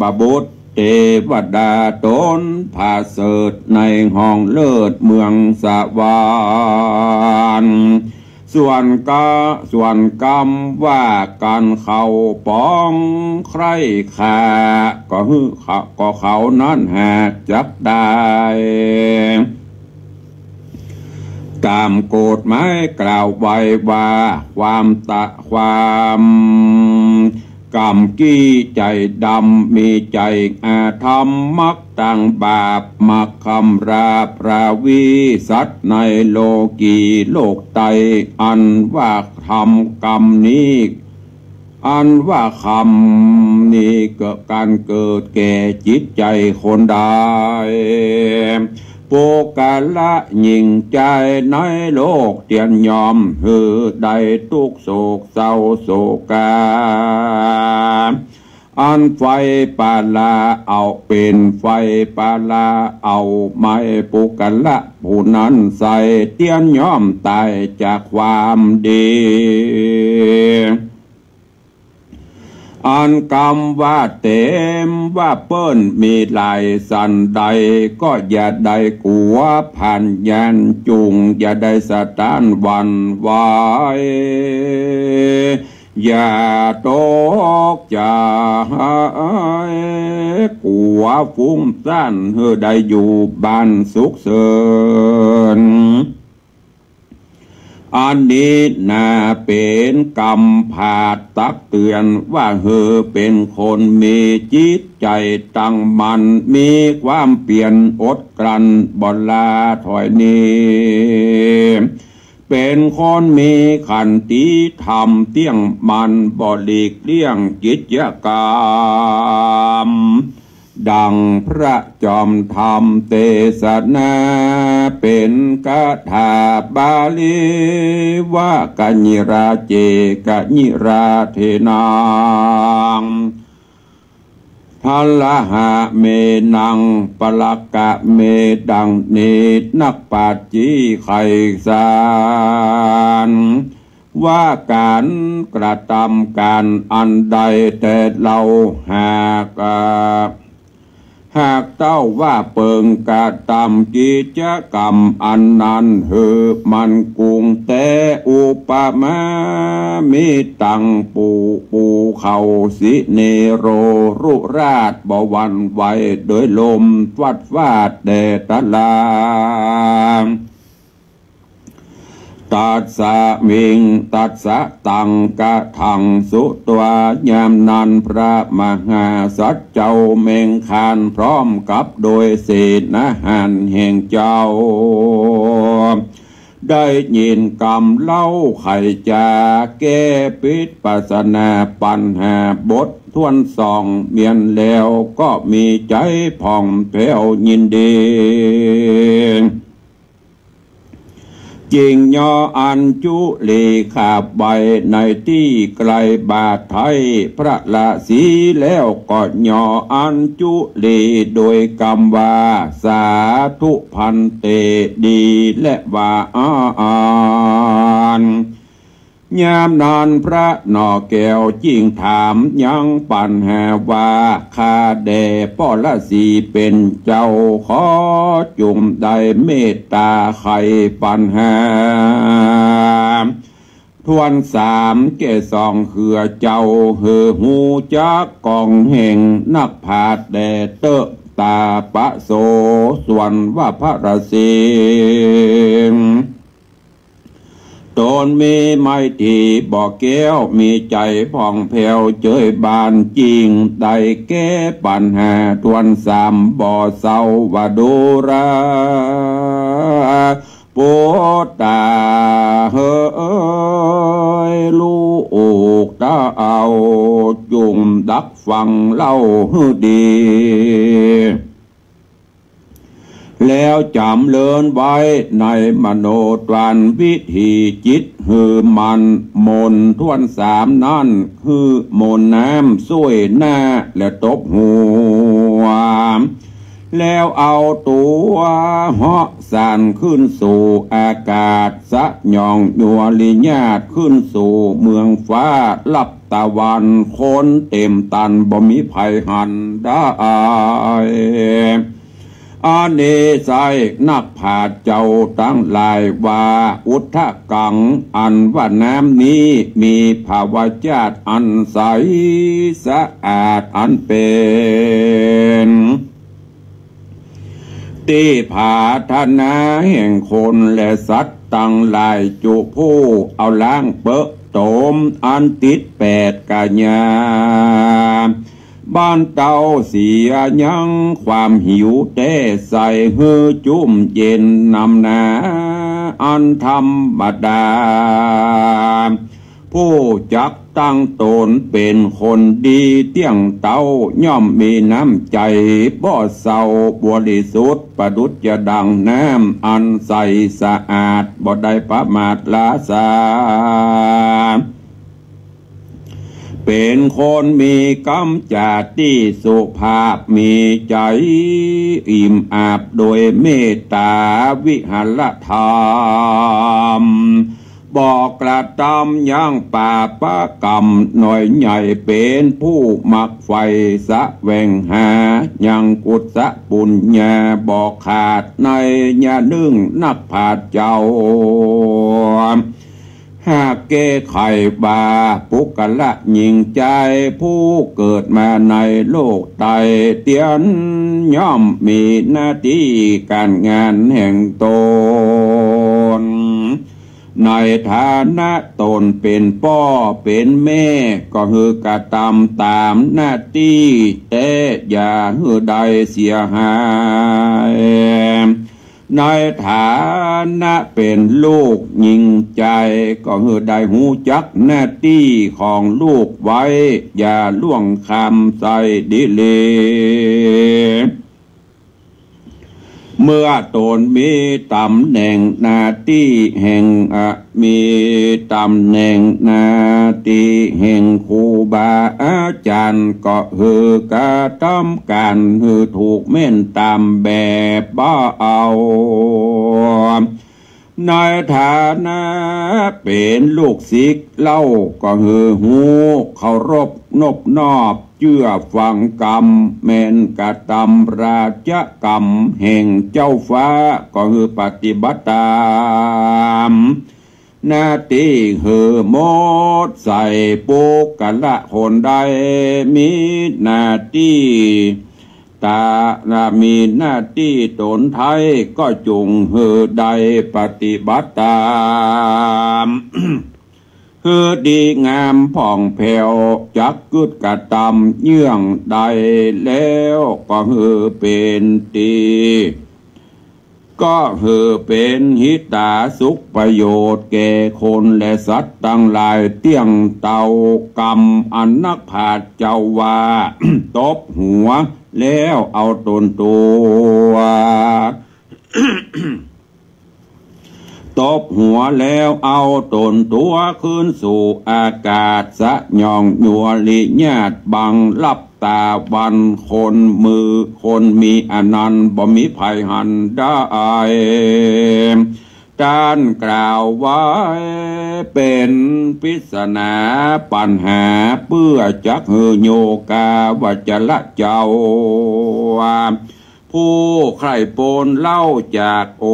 วบุตร เตวดาต๋นผาเสริฐในห้องเลิศเมืองสวรรค์ ส่วนกะ ส่วนกำว่ากั๋นเขาปองใคร่ข้า ก็หื้อเขา ก็เขานั้นหากจักได้ ต๋ามกฎหมายกล่าวไว้ว่า ความตะ ความ กรรมกี้ใจ๋ดำ มีใจ๋อาธรรม มักตั้งบาป มักคำราพระวิสัชในโลกี โลกใต้ อันว่าทำกรรมนี้ อันว่ากรรมนี้เกิด ก๋านเกิดแก่จิตใจ๋คนใด ปุคคละญิงจายในโลกเตียนย่อมหื้อได้ตุ๊กข์โศกเศร้าโศกา อันไฟปาละเอา เป๋นไฟปาละเอาไหม้ปุคคละผู้นั้นไส้ เตียนย่อมต๋ายจากความดี อันกำว่าเต๋มว่าเปิ้นมีหลายสันใด ก็อย่าได้กั๋วผ่านย่านจุ่ง อย่าได้สะต้านหวั่นไหว อย่าตกใจ๋ กั๋วฟุ้งซ่าน หื้อได้อยู่บ้านสุขเสิญ อันนี้นาเป๋นกำผาดตักเตือนว่าหื้อเป๋นคนมีจิตใจ๋ตั้งมั่น มีความเปียรอดกลั้นบ่หล้าถอยหนี เป๋นคนมีขันติธรรมเตี้ยงมั่น บ่หลีกเลี่ยงกิจกรรม ดังพระจอมธรรมเตสนา เป๋นกถาบาลีว่า กะญิราเจ กะญิราเถนัง พะละหะเมนัง ปะละกะเม ดังนี้นักปราชญ์ใค่สาร ว่าก๋านกระตำก๋านอันใดแต๊เล่า หาก หากเต้าว่าเปิงกระตำกิจกรรมอันนั้นหื้อมั่นกุ่งแต๊ อุปมามิตัง ปู ปูเขาสิเนโรรุราชบ่หวั่นไหวโดยลมฟัดฟาดแดดตะลา ตัสสะมิง ตัสสะตัง กะถัง สุตวา ยามนั้นพระมหาสัตว์เจ้าเมงคานพร้อมกับโดยเสนาหารแห่งเจ้า ได้ยินกำเล่าไขจ๋าแก้ปิดปัสสนาปัญหาบทถ้วนสองเมียนแล้ว ก็มีใจ๋ผ่องแผ้วยินดี จิ่งยออัญจุลีขาบไว้ในตี้ใก้บาทไท้ พระราศีแล้วก็ยออัญจุลีโดยกำว่า สาธุภันเต ดีแลว่าอั้น ยามนั้นพระหน่อแก้วจิ่งถามยังปัญหาว่า ข้าแด่ป้อราศีเป๋นเจ้า ขอจุ่งได้เมตต๋าไขปัญหาถ้วนสามแก่สองเฮือเจ้า หื้อฮู้จักก๋องแห่งนักผาดแด่เต๊อะ ตาปะโส ส่วนว่าพระราศี ต๋นมีไมตรีบ่แก้ว มีใจ๋ผ่องแผ้วเจิยบาน จิ่งได้แก้ปัญหาถ้วนสามบ่เศร้าว่าดูรา ปุตตาเหย ลูกเต้า จุ่งดักฟังเล่าหื้อดี แล้วจ๋ำเริญไว้ในมโนตวานวิถีจิตหื้อมั่น มนต์ถ้วนสามนั้นหื้อมนต์น้ำซ่วยหน้าและตบหัว แล้วเอาตั๋วเหาะสานขึ้นสู่อากาศ สยองยัวริญาติขึ้นสู่เมืองฟ้าลับตะวัน คนเต็มตันบ่มีใผหันได้ อันนี้ไส้นักผาดเจ้าตังหลายว่า อุทกัง อันว่าน้ำนี้มีภาวจาตุอันใสสะอาดอันเป๋น ตี้ผาถนาแห่งคนและสัตว์ตังหลายจุผู้ เอาล้างเปอะ ต๋มอันติดแปดกะยา บรรเตาเสียยั้งความหิวแต๊ ใส่หื้อจุ่มเย็นนำนา อันธรรมดา ผู้จักตั้งต๋นเป๋นคนดีเตี้ยงเต๊า ย่อมมีน้ำใจ๋บ่เศร้า บริสุทธิ์ประดุจจะดั่งน้ำอันใสสะอาด บ่ได้ประมาทลาสา เป๋นคนมีกำจาตี้สุภาพ มีใจ๋อิ่มอาบโดยเมตตา วิหารธรรม บ่กระตำยังปาปะกรรมน้อยใหญ่ เป๋นผู้มักใฝ่แสวงหายังกุศปุญญา บ่ขาดในยะนึ่งนักปราชญ์เจ้า หากแก้ไขว่าปุคคละญิงจาย ผู้เกิดมาในโลกใต้เตี้ยน ย่อมมีหน้าตี้ก๋านงานแห่งต๋น ในฐานะต๋นเป๋นป้อเป๋นแม่ ก็หื้อกระตำต๋ามหน้าตี้แต๊ อย่าหื้อได้เสียหาย ในฐานะเป๋นลูกญิงจาย ก็หื้อได้ฮู้จักหน้าตี้ของลูกไว้ อย่าล่วงข้ามใส่ดีหลี เมื่อต๋นมีต๋ำแหน่งหน้าตี้แห่ง อะ มีต๋ำแหน่งหน้าตี้แห่งครูบาอาจ๋ารย์ ก็หื้อกระตำก๋านหื้อถูกแม่นต๋ามแบบบ่เอา ในฐานะเป๋นลูกศิษย์เล่า ก็หื้อฮู้เคารพนบนอบ เจื้อฟังกำ แม่นกระตำราชกำแห่งเจ้าฟ้า ก็หื้อปฏิบัติต๋ามหน้าตี้หื้อหมดใส่ ปุคคละคนใดมีหน้าตี้ ต๋า มีหน้าตี้ต๋นไท้ ก็จุ่งหื้อได้ปฏิบัติต๋าม หื้อดีงามผ่องแผ้ว จักกึ๊ดกระตำเยื่องใดแล้ว ก็หื้อเป๋นตี้ ก็หื้อเป๋นหิตาสุขประโยชน์แก่คนและสัตว์ตังหลาย เตี้ยงเต้ากำอันนักปราชญ์เจ้าว่า ตบหัวแล้วเอาต๋นตั๋ว ตบหัวแล้วเอาต๋นตั๋วคืนสู่อากาศ สยองยัวริญาติบังลับต๋าวัน คนมือคนมีอันนั้นบ่มีใผหันได้ ต้านกล่าวไว้เป๋นปริศนาปัญหา เปื้อจักหื้อโยคาวจรเจ้า ผู้ใคร่ปรนเล่าจากโอ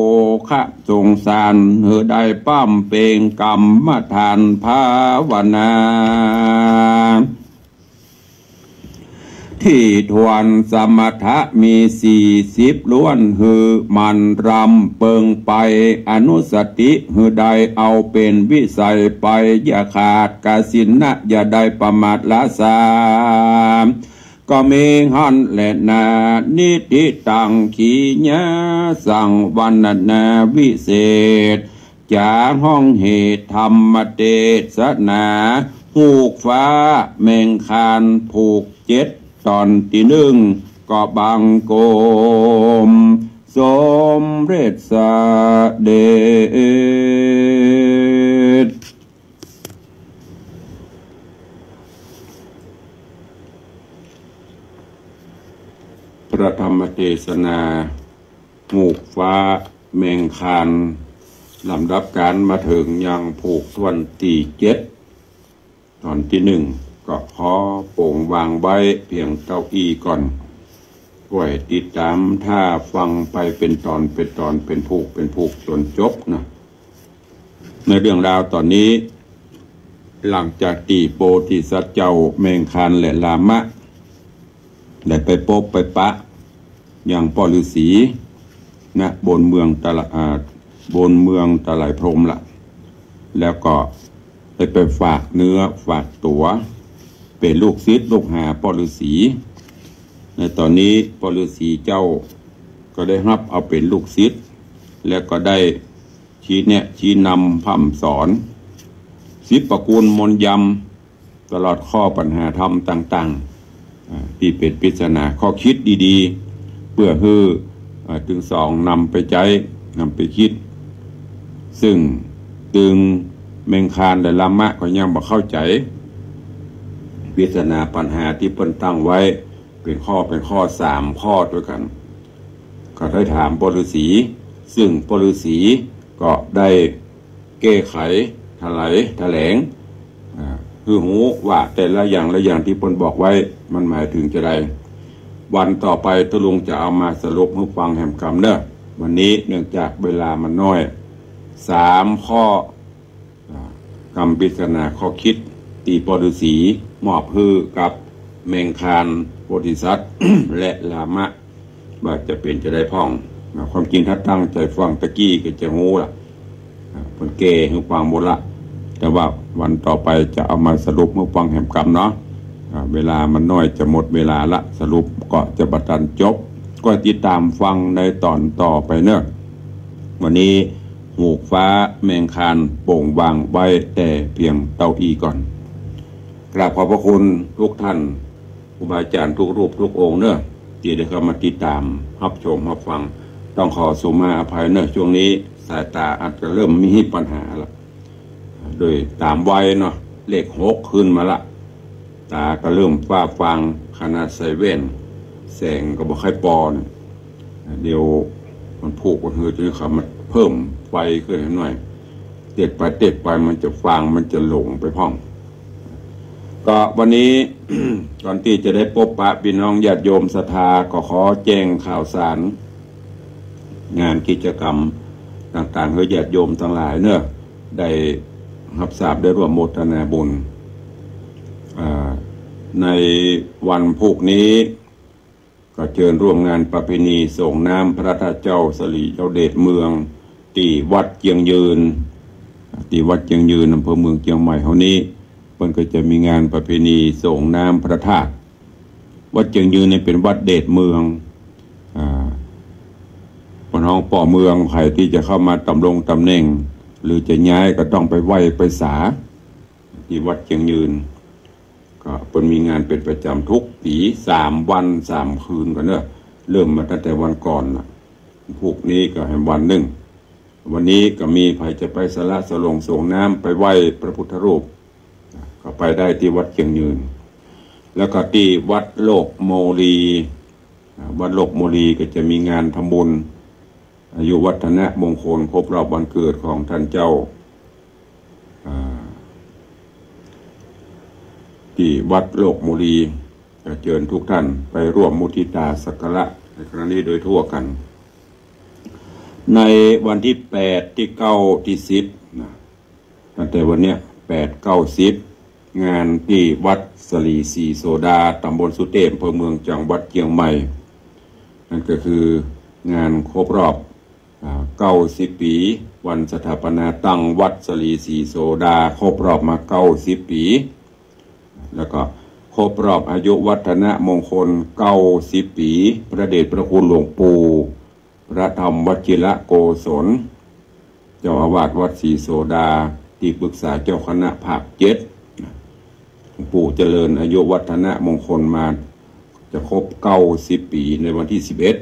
คะสงสาร หื้อได้บำเพ็งกรรมฐานภาวนา ตี้ถ้วนสมถะมีสี่สิบล้วน หื้อหมั่นรำเปิงไป อนุสติหื้อได้เอาเป๋นวิสัยไป อย่าขาดกสิณนะ อย่าได้ประมาทละสาม ก็มีหั้นแลนา นิทธิตัง ขีณาสัง วรรณนาวิเศษ จ๋าห้องเหตุธรรมเตสนา ฮูกฟ้าแมงคานผูกเจ็ด ต๋อนตี้นึ่ง ก็บังคมสมเร็จเสด็จ พระธรรมเตสนา ฮูกฟ้าแมงคาน ลำดับก๋านมาเถิงยังผูกถ้วนตี้เจ็ด ต๋อนตี้นึ่ง ก็ขอโป๋งวางไว้เปียงเต้าอี้ก่อน ก้อยติดต๋ามถ้าฟังไปเป๋นต๋อนเป๋นต๋อน เป๋นผูกเป๋นผูกจ๋นจบนะ ในเรื่องราวต๋อนนี้ หลังจากตี้โพธิสัตว์เจ้าแมงคานและลามะ ได้ไปปบไปปะยังป้อฤๅษี นะ บนเมืองตะละ อ่า บนเมืองตะไลพรหมละ แล้วก็ไป ได้ไปฝากเนื้อฝากตั๋ว เป๋นลูกศิษย์ลูกหาป้อฤๅษี ในต๋อนนี้ป้อฤๅษีเจ้าก็ได้ฮับเอาเป๋นลูกศิษย์ และก็ได้ ชี้แนะชี้นำพร่ำสอน สิบประกูลมนต์ยำ ตลอดข้อปัญหาธรรมต่างๆ อ่า ตี้เป๋นปริศนาข้อคิดดีๆ เปื้อหื้อ อ่า ตึงสองนำไปใจ๊ นำไปคิด ซึ่งตึงเมงคารและลามะก็ยังบ่เข้าใจ๋ ปริศนาปัญหาตี้เปิ้นตั้งไว้ เป๋นข้อ เป๋นข้อสามข้อตวยกั๋น ก็ได้ถามป้อฤๅษี ซึ่งป้อฤๅษีก็ได้แก้ไข ถลาย แถลง อ่า หื้อฮู้ว่าแต่ละอย่างละอย่างตี้เปิ้นบอกไว้ มันหมายถึงจาใด วันต่อไปตุ๊ลุงจะเอามาสรุปหื้อฟังแหมกำเน่อ วันนี้เนื่องจากเวลามันน้อย สามข้อ อ่า กำปริศนาข้อคิดตี้ป้อฤๅษีมอบหื้อกับเมงคาร โพธิสัตว์ และลามะ ว่าจะเป๋นจาใดพ่อง อ่า ความจริงถ้าตั้งใจ๋ฟังตะกี้ก็จะฮู้ละ อ่า เปิ้นแก้หื้อฟังหมดละ แต่ว่าวันต่อไปจะเอามาสรุปหื้อฟังแหมกำเนาะ อ่า เวลามันน้อยจะหมดเวลาละ สรุปก็จะบ่ตันจบ ก็ติดต๋ามฟังในต๋อนต่อไปเน่อ วันนี้ ฮูกฟ้าเมงคารโป่งวางไว้แต่เพียงเต้าอี้ก่อน กราบขอบพระคุณทุกท่าน ครูบาอาจ๋ารย์ทุกรูปทุกองค์เน่อ ตี้ได้เข้ามาติดต๋ามฮับชมฮับฟัง ต้องขอสุมาอภัยเน่อ ช่วงนี้สายต๋าอาจจะเริ่มมีปัญหาละ โดยต๋ามวัยเนาะ เลขหกขึ้นมาละ ต๋าก็เริ่มฟ้าฟาง ขนาดใส่แว่น แสงก็บ่ค่อยปอเน่อ เดี๋ยววันพูกวันเฮือจะได้เข้ามาเพิ่มไฟขึ้นหน่อย เต็ดไปเต็ดไปมันจะฟางมันจะหลงไปพ่อง ก็วันนี้ ก่อนตี้จะได้ปบปะปี้น้องญาติโยมศรัทธา ก็ขอแจ้งข่าวสาร งานกิจกรรมต่างๆ หื้อญาติโยมตังหลายเน่อ ได้ฮับทราบได้ร่วมโมทนาบุญ อ่า ในวันพูกนี้ ก็เจิญร่วมงานประเพณีส่งน้ำพระธาตุเจ้าสิริยเดชเมือง ตี้วัดเจียงยืน ตี้วัดเจียงยืน อำเภอเมืองเจียงใหม่เฮานี้ เปิ้นก็จะมีงานประเพณีส่งน้ำพระธาตุ วัดเจียงยืนนี่เป๋นวัดเดชเมือง อ่า ปะน้องป้อเมือง ใผตี้จะเข้ามาดำรงต๋ำแหน่ง หรือจะย้ายก็ต้องไปไหว้ไปสา ตี้วัดเจียงยืน ก็เปิ้นมีงานเป๋นประจ๋ำทุกปี๋ สามวันสามคืนก่อเน่อ เริ่มมาตั้งแต่วันก่อนน่ะ พูกนี้ก็แหมวันนึ่ง วันนี้ก็มีใผจะไปสละสลงส่งน้ำไปไหว้พระพุทธรูป ก็ไปได้ตี้วัดเจียงยืน แล้วก็ตี้วัดโลกโมลี อ่า วัดโลกโมลีก็จะมีงานทำบุญ อายุวัฒนมงคลครบรอบวันเกิดของท่านเจ้า อ่า ตี้วัดโลกโมลี ก็เจิญทุกท่านไปร่วมมุทิตาสักการะในครั้งนี้โดยทั่วกั๋น ในวันตี้แปด ตี้เก้า ตี้สิบ นะ ตั้งแต่วันเนี้ย แปด เก้า สิบ งานตี้วัดสะหลีสีโสดา ต๋ำบลสุเตพ อำเภอเมือง จังหวัดเจียงใหม่ นั่นก็คืองานครบรอบ อ่า เก้าสิบปี๋ วันสถาปนาตั้งวัดสะหลีสีโสดา ครบรอบมาเก้าสิบปี๋ แล้วก็ครบรอบอายุวัฒนมงคลเก้าสิบปี๋ พระเดชพระคุณหลวงปู่ พระธรรมวชิรโกศล เจ้าอาวาสวัดสีโสดา ตี้ปรึกษาเจ้าคณะภาคเจ็ด หลวงปู่เจริญอายุวัฒนมงคลมา จะครบเก้าสิบปี๋ในวันตี้สิบเอ็ด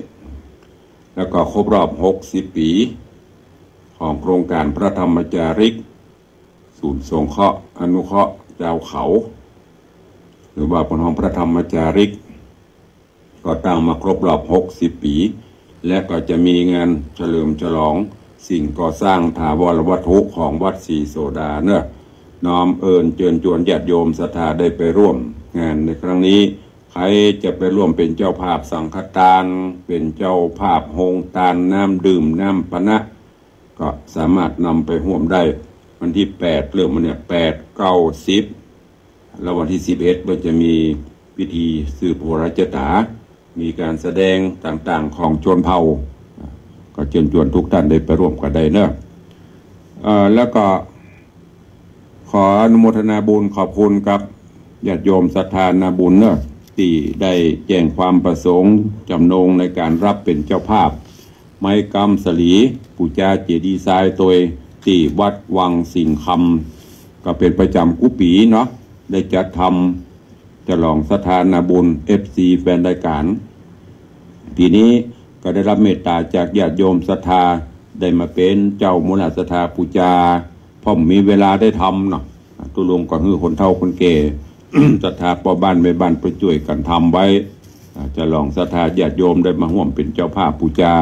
แล้วก็ครบรอบหกสิบปี๋ ของโครงก๋านพระธรรมจาริก ศูนย์สงเคราะห์อนุเคราะห์จาวเขา หรือว่าปะน้องพระธรรมจาริก ก็ตั้งมาครบรอบหกสิบปี๋ และก็จะมีงานเฉลิมฉลองสิ่งก่อสร้างถาวรวัตถุของวัดสีโสดาเน่อ น้อมเอิญเจิญจวนญาติโยมศรัทธาได้ไปร่วมงานในครั้งนี้ ใผจะไปร่วมเป๋นเจ้าภาพสังฆตาน เป๋นเจ้าภาพโฮงตานน้ำดื่มน้ำปานะ ก็สามารถนำไปฮ่วมได้ วันตี้แปดเริ่มมาเนี่ย แปด เก้า สิบ แล้ววันตี้สิบเอ็ดก็จะมีพิธีสืบโหราชต๋า มีก๋านแสดงต่างๆ ของชนเผ่า ก็เจิญจวนทุกท่านได้ไปร่วมกั๋นได้เน่อ เอ่อ แล้วก็ ขออนุโมทนาบุญขอบคุณกับญาติโยมศรัทธานาบุญเนอะ ตี้ได้แจ้งความประสงค์จ๋ำนงในก๋านฮับเป๋นเจ้าภาพ ไม้ก๊ำสาลี ปู๋จาเจดีย์ซายตวย ตี้วัดวังสิงห์คำ ก็เป๋นประจ๋ำกู้ปี๋เนาะ ได้จัดทำ ฉลองศรัทธานาบุญ เอฟซี แฟนรายก๋าน ปี๋นี้ก็ได้ฮับเมตต๋าจากญาติโยมศรัทธา ได้มาเป๋นเจ้ามูลศรัทธาปู๋จา เพราะมีเวลาได้ทำเนาะ ตุ๊ลุงก็หื้อคนเฒ่าคนแก่ ศรัทธาป้อบ้านแม่บ้านไปจ้วยกั๋นทำไว้ อ่า ฉลองศรัทธาญาติโยมได้มาฮ่วมเป๋นเจ้าภาพปู๋จา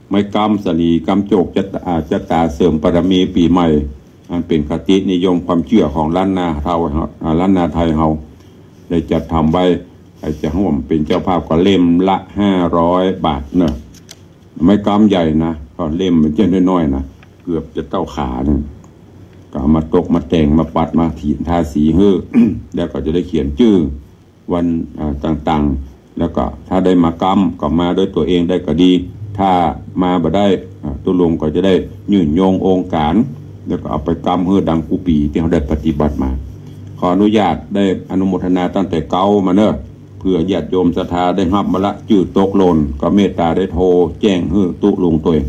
ไม้ก๊ำสาลีก๊ำโจคจะ อ่า จะต๋าเสริมบารมีปี๋ใหม่ อันเป๋นคตินิยมความเจื้อของล้านนาเฮา อ่า ล้านนาไทยเฮา ได้จัดทำไว้ ใผจะฮ่วมเป๋นเจ้าภาพก็เล่มละห้าร้อยบาทเนาะ ไม้ก๊ำใหญ่นะ ก็เล่มมันจะน้อยๆ นะ เกือบจะเต้าขานึ่ง ก็เอามาตกมาแต่งมาปัดมาถีนทาสีหื้อ แล้วก็จะได้เขียนจื้อ วัน อ่า ต่างๆ แล้วก็ถ้าได้มาก๊ำก็มาด้วยตั๋วเองได้ก็ดี ถ้ามาบ่ได้ อ่า ตุ๊ลุงก็จะได้ยื่นโยงองค์ก๋าน แล้วก็เอาไปก๊ำหื้อดังกู้ปี๋ตี้เฮาได้ปฏิบัติมา ขออนุญาตได้อนุโมทนาตั้งแต่เก๊ามาเนอะ เปื้อญาติโยมศรัทธาได้ฮับมาละ จื้อตกหล่นก็เมตต๋าได้โทรแจ้งหื้อตุ๊ลุงตวย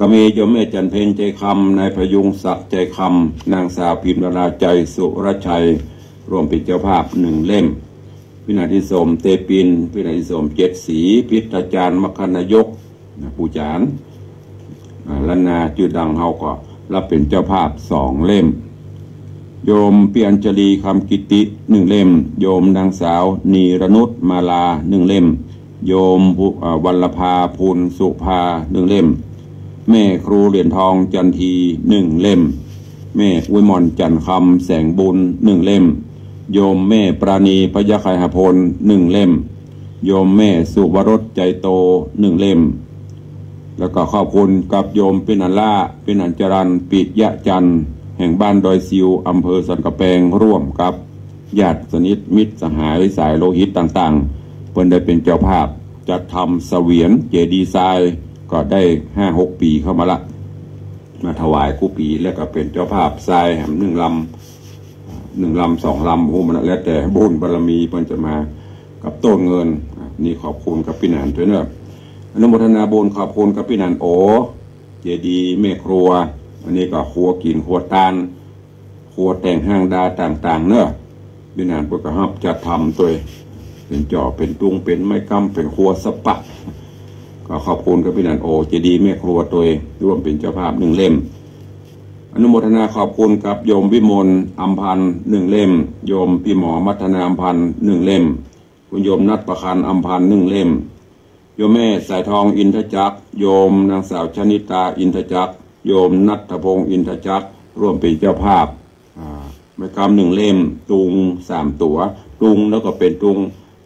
ก็มีโยมแม่จันเพ็ญ ใจคำ นายพยุงศักดิ์ ใจคำ นางสาวพิมพ์ดารา ใจสุรชัย ร่วมเป๋นเจ้าภาพหนึ่งเล่ม พิณาธิสม เตปิน พิณาธิสม เจ็ดสี พิทยาจารย์ มคคนายก นะ ปู๋จา อ่า ล้านนาจื้อดังเฮาก็ฮับเป๋นเจ้าภาพสองเล่ม โยมปิอัญชลี คำกิติ หนึ่งเล่ม โยมนางสาว นีรนุช มาลา หนึ่งเล่ม โยม อ่า วัลลภา พูนสุภา หนึ่งเล่ม แม่ครูเหรียญทอง จันที หนึ่งเล่ม แม่อุยมร จันทร์คำ แสงบุญ หนึ่งเล่ม โยมแม่ปราณี พยัคฆไคหพล หนึ่งเล่ม โยมแม่สุวรส ใจโต หนึ่งเล่ม แล้วก็ขอบคุณกับโยมปิณาล่า ปิณาจรัน ปิยะจันทร์ แห่งบ้านดอยซิว อำเภอสันกำแปง ร่วมกับญาติสนิทมิตรสหายสายโลหิตต่างๆ เปิ้นได้เป๋นเจ้าภาพจัดทำเสวียนเจดีย์ซาย ก็ได้ห้าหกปี๋เข้ามาละ มาถวายกู้ปี๋ แล้วก็เป๋นเจ้าภาพซายแหมหนึ่งลำ หนึ่งลำสองลำ โอ้ มันแล้วแต่บุญบารมีเปิ้นจะมากับต้นเงิน อ่ะ นี่ขอบคุณกับปี้หนานตวยเนอะ อนุโมทนาบุญขอบคุณกับปี้หนานโอ เจดีย์แม่ครัว อันนี้ก็ครัวกิ๋นครัวตาน ครัวแต่งห้างดาต่างๆ เนอะ ปี้หนานเปิ้นก็ฮับจัดทำตวย เป๋นจ๋อเป๋นตุง เป๋นไม้ก๊ำ เป๋นครัวสะปะ ก็ขอบคุณกับปี้หนานโอ เจดีย์แม่ครัวตวย ร่วมเป๋นเจ้าภาพหนึ่งเล่ม อนุโมทนาขอบคุณกับโยมวิมล อำพันธ์ หนึ่งเล่ม โยมปี้หมอมัทนา อำพันธ์ หนึ่งเล่ม คุณโยมนัทประคัน อำพันธ์ หนึ่งเล่ม โยมแม่สายทอง อินทจักร โยมนางสาวชนิตา อินทจักร โยมณัฐพงษ์ อินทจักร ร่วมเป๋นเจ้าภาพ อ่า ไม้ก๊ำหนึ่งเล่ม ตุงสามตั๋ว ตุงแล้วก็เป๋นตุง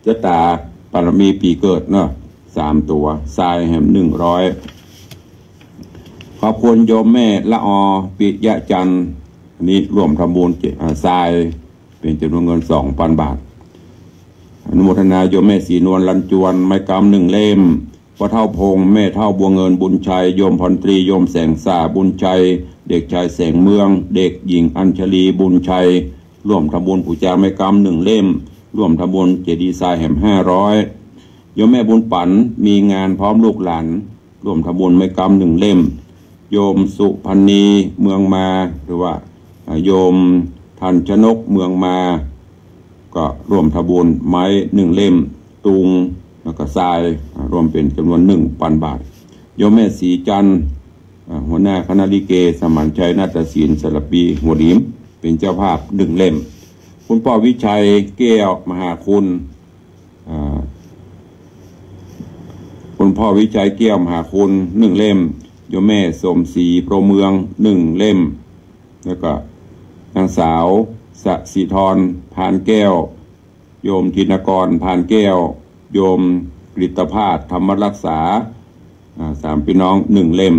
จะต๋าบารมีปี๋เกิดเนาะ สามตั๋ว ซายแหมหนึ่งร้อย ขอบคุณโยมแม่ละออ ปิยะจันทร์ อันนี้ร่วมทำบุญเจ- อ่า ซาย เป๋นจ๋ำนวนเงินสองปันบาท อนุโมทนาโยมแม่ศรีนวล ลันจวน ไม้ก๊ำหนึ่งเล่ม ป้อเฒ่าพงษ์ แม่เฒ่าบัวเงิน บุญชัย โยมพรตรี โยมแสงสา บุญชัย เด็กชายแสงเมือง เด็กหญิงอัญชลี บุญชัย ร่วมทำบุญปู๋จาไม้ก๊ำหนึ่งเล่ม ร่วมทำบุญเจดีย์ซายแหมห้าร้อย โยมแม่บุญปั๋น มีงานพร้อมลูกหลาน ร่วมทำบุญไม้ก๊ำหนึ่งเล่ม โยมสุพรรณี เมืองมา หรือว่า อ่า โยมทันชนก เมืองมา ก็ร่วมทำบุญไม้หนึ่งเล่ม ตุง แล้วก็ซาย อ่า ร่วมเป๋นจ๋ำนวนหนึ่งปันบาท โยมแม่ศรีจันทร์ อ่า หัวหน้าคณะลิเกสมานชัยนาฏศิลป์ สระบุรี หัวหิน เป๋นเจ้าภาพหนึ่งเล่ม คุณป้อวิชัย แก้วมหาคุณ อ่า คุณป้อวิชัย แก้วมหาคุณ หนึ่งเล่ม โยมแม่สมศรี โพรมเมือง หนึ่งเล่ม แล้วก็นางสาวสศิธร พานแก้ว โยมธินกร พานแก้ว โยมกฤตภาส ธรรมรักษา อ่า สามปี้น้องหนึ่งเล่ม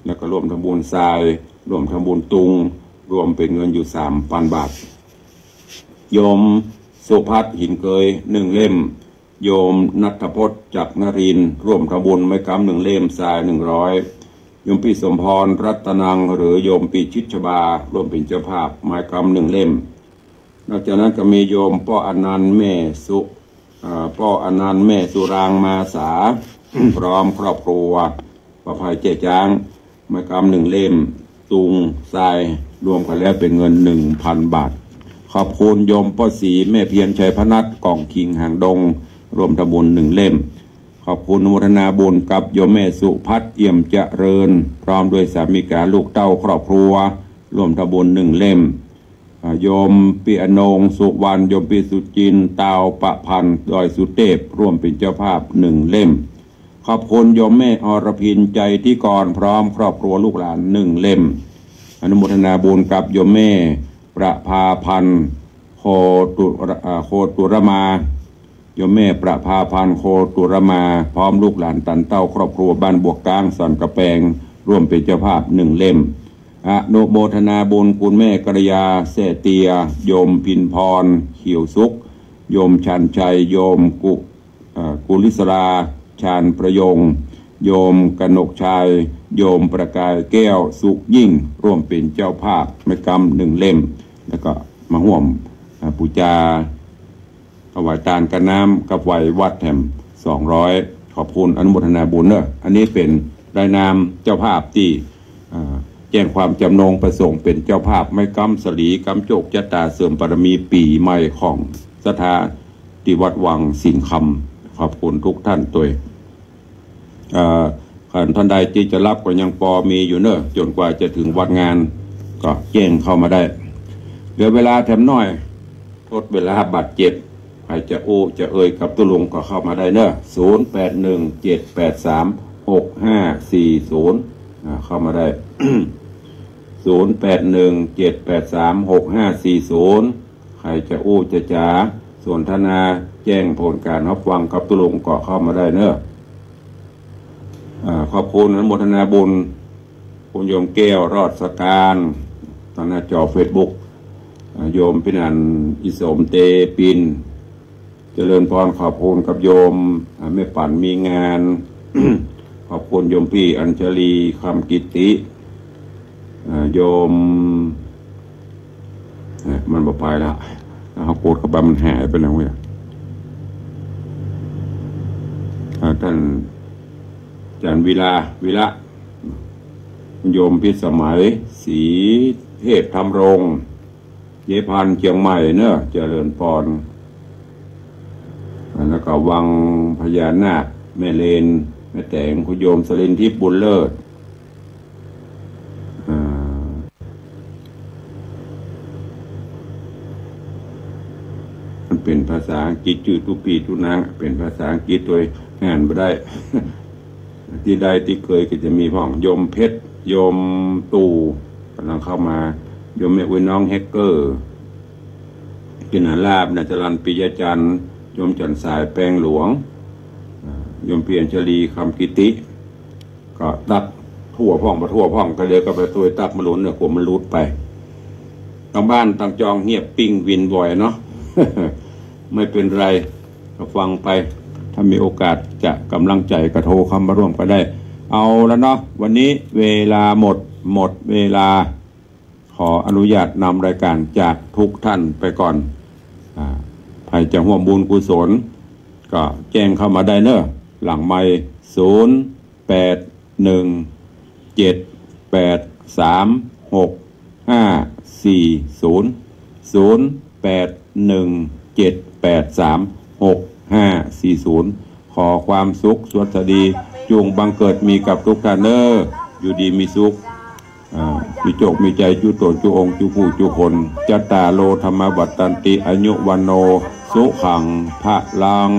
แล้วก็ร่วมทำบุญซาย ร่วมทำบุญตุง รวมเป๋นเงินอยู่สามปันบาท โยมสุพัฒน์ หินเกย หนึ่งเล่ม โยมณัฐพจน์ จักรนรินทร์ ร่วมทำบุญไม้ก๊ำหนึ่งเล่ม ซายหนึ่งร้อย ยมปี้สมพรรัตนัง หรือโยมปี้ชิดชบา ร่วมเป๋นเจ้าภาพ ไม้กำหนึ่งเล่ม นอกจากนั้นก็มีโยมป้ออนันต์แม่สุ อ่า ป้ออนันต์แม่สุรางมาสา พร้อมครอบครัว ป้อภัยแจ้จ๊าง ไม้กำหนึ่งเล่ม ตุงทราย รวมกั๋นแล้วเป๋นเงินหนึ่งพันบาท ขอบคุณโยมป้อศรีแม่เพียรชัยพนัส ก่องคิงหางดง ร่วมทำบุญหนึ่งเล่ม ขอบคุณอนุโมทนาบุญกับโยมแม่สุพัฒน์ เอี่ยมเจริญ พร้อมด้วยสามีกาลูกเต้าครอบครัว ร่วมทำบุญหนึ่งเล่ม อ่า โยมปี้อนงสุวรรณ โยมปี้สุจินต์ ตาวประพันธ์ ดอยสุเตพ ร่วมเป๋นเจ้าภาพหนึ่งเล่ม ขอบคุณโยมแม่อรพิน ใจธิกร พร้อมครอบครัวลูกหลานหนึ่งเล่ม อนุโมทนาบุญกับโยมแม่ประภาพันธ์ โคตุระ อ่า โคตุรมา โยมแม่ประภาพันธ์ โคตุรมา พร้อมลูกหลานตันเต้าครอบครัวบ้านบวกก๊าง สันกะแปง ร่วมเป๋นเจ้าภาพหนึ่งเล่ม อนุโมทนาบุญคุณแม่กัลยา แซ่เตีย โยมพินพร เขียวสุข โยมชันชัย โยมกุ เอ่อ กุลิศรา ชาญประยง โยมกนกชัย โยมประกายแก้ว สุขยิ่ง ร่วมเป๋นเจ้าภาพ ไม้กำหนึ่งเล่ม แล้วก็มาฮ่วม อ่า ปู๋จา ถวายตานกับน้ำกับไหว้วัดแถมสองร้อย ขอบคุณอนุโมทนาบุญเนอะ อันนี้เป๋นรายนามเจ้าภาพตี้ อ่า แจ้งความจ๋ำนงประสงค์เป๋นเจ้าภาพ ไม้กำสลี กำโจคจะต๋า เสริมบารมีปี๋ใหม่ของศรัทธาตี้วัดวังสิงห์คำ ขอบคุณทุกท่านตวย เอ่อ คันท่านใดตี้จะฮับก็ยังปอมีอยู่เนอะ จ๋นกว่าจะเถิงวันงาน ก็แจ้งเข้ามาได้ เหลือเวลาแถมหน้อย ทดเวลาบาดเจ็บ ใผจะอู้จะเอ่ยกับตุ๊ลุงก็เข้ามาได้เนอะ ศูนย์แปดหนึ่งเจ็ดแปดสามหกห้าสี่ศูนย์ อ่า เข้ามาได้ ศูนย์แปดหนึ่งเจ็ดแปดสามหกห้าสี่ศูนย์ ใผจะอู้จะจ๋าสนทนาแจ้งผลก๋านฮับฟังกับตุ๊ลุงก็เข้ามาได้เนอะ อ่า ขอบคุณอนุโมทนาบุญ คุณโยมแก้ว รอดสการ ตางหน้าจอเฟซบุ๊ก อ่า โยมปี้นันท์ อิสมเตปิน เจริญพร ขอบคุณกับโยม อ่า แม่ปั่นมีงาน ขอบคุณโยมปี้อัญชลี คำกิติ อ่า โยม อ่ะ มันบ่ไปแล้ว เอากดเข้าไปมันหายไปแล้วเว้ย อ่า ท่านอาจารย์วิลา วิระ โยมพิสมัย ศรีเทพธำรง เจ๊พันธุ์เจียงใหม่เนอะ เจริญพร อ่า แล้วก็วังพญานาค แม่เลน แม่แตง คุณโยมสรินทิพย์บุญเลิศ อ่า มันเป๋นภาษาอังกฤษ จื้อตุ๊ปี้ตุ๊นาง เป๋นภาษาอังกฤษตวย อ่านบ่ได้ ตี้ใดตี้เกยก็จะมีพ่อง โยมเพชร โยมตู่ ก่ำลังเข้ามา โยมแม่อุ๊ยน้องแฮกเกอร์ กินหาลาบ นาจรันปิยจันทร์ โยมจันทร์สายแปงหลวง อ่า โยมเพียรชลี คำกิติ ก็ตักทั่วพ่องบ่ทั่วพ่อง ก็เลยก็ไปตวยตักมาหลุนเนี่ย กลัวมันหลุดไป ตางบ้านตางจองเงียบปิ้งวินบ่อยเนาะ ไม่เป็นไร ก็ฟังไป ถ้ามีโอกาสจะก๋ำลังใจ๋ก็โทรเข้ามาร่วมก็ได้ เอาละเนาะ วันนี้เวลาหมด หมดเวลา ขออนุญาตนำรายการจากทุกท่านไปก่อน อ่า ใผจะฮ่วมบุญกุศล ก็แจ้งเข้ามาได้เนอะ หลังไมค์ ศูนย์แปดหนึ่งเจ็ดแปดสามหกห้าสี่ศูนย์ ศูนย์แปดหนึ่งเจ็ดแปดสามหกห้าสี่ศูนย์ ขอความสุขสวัสดี จุ่งบังเกิดมีกับทุกท่านเนอะ อยู่ดีมีสุข อ่า มีโจคมีชัย จุ๊ต๋นจุ๊องค์ จุ๊ผู้จุ๊คน จัตตาโร ธัมมา วัฑฒันติ อายุ วัณโณ สุขัง พลัง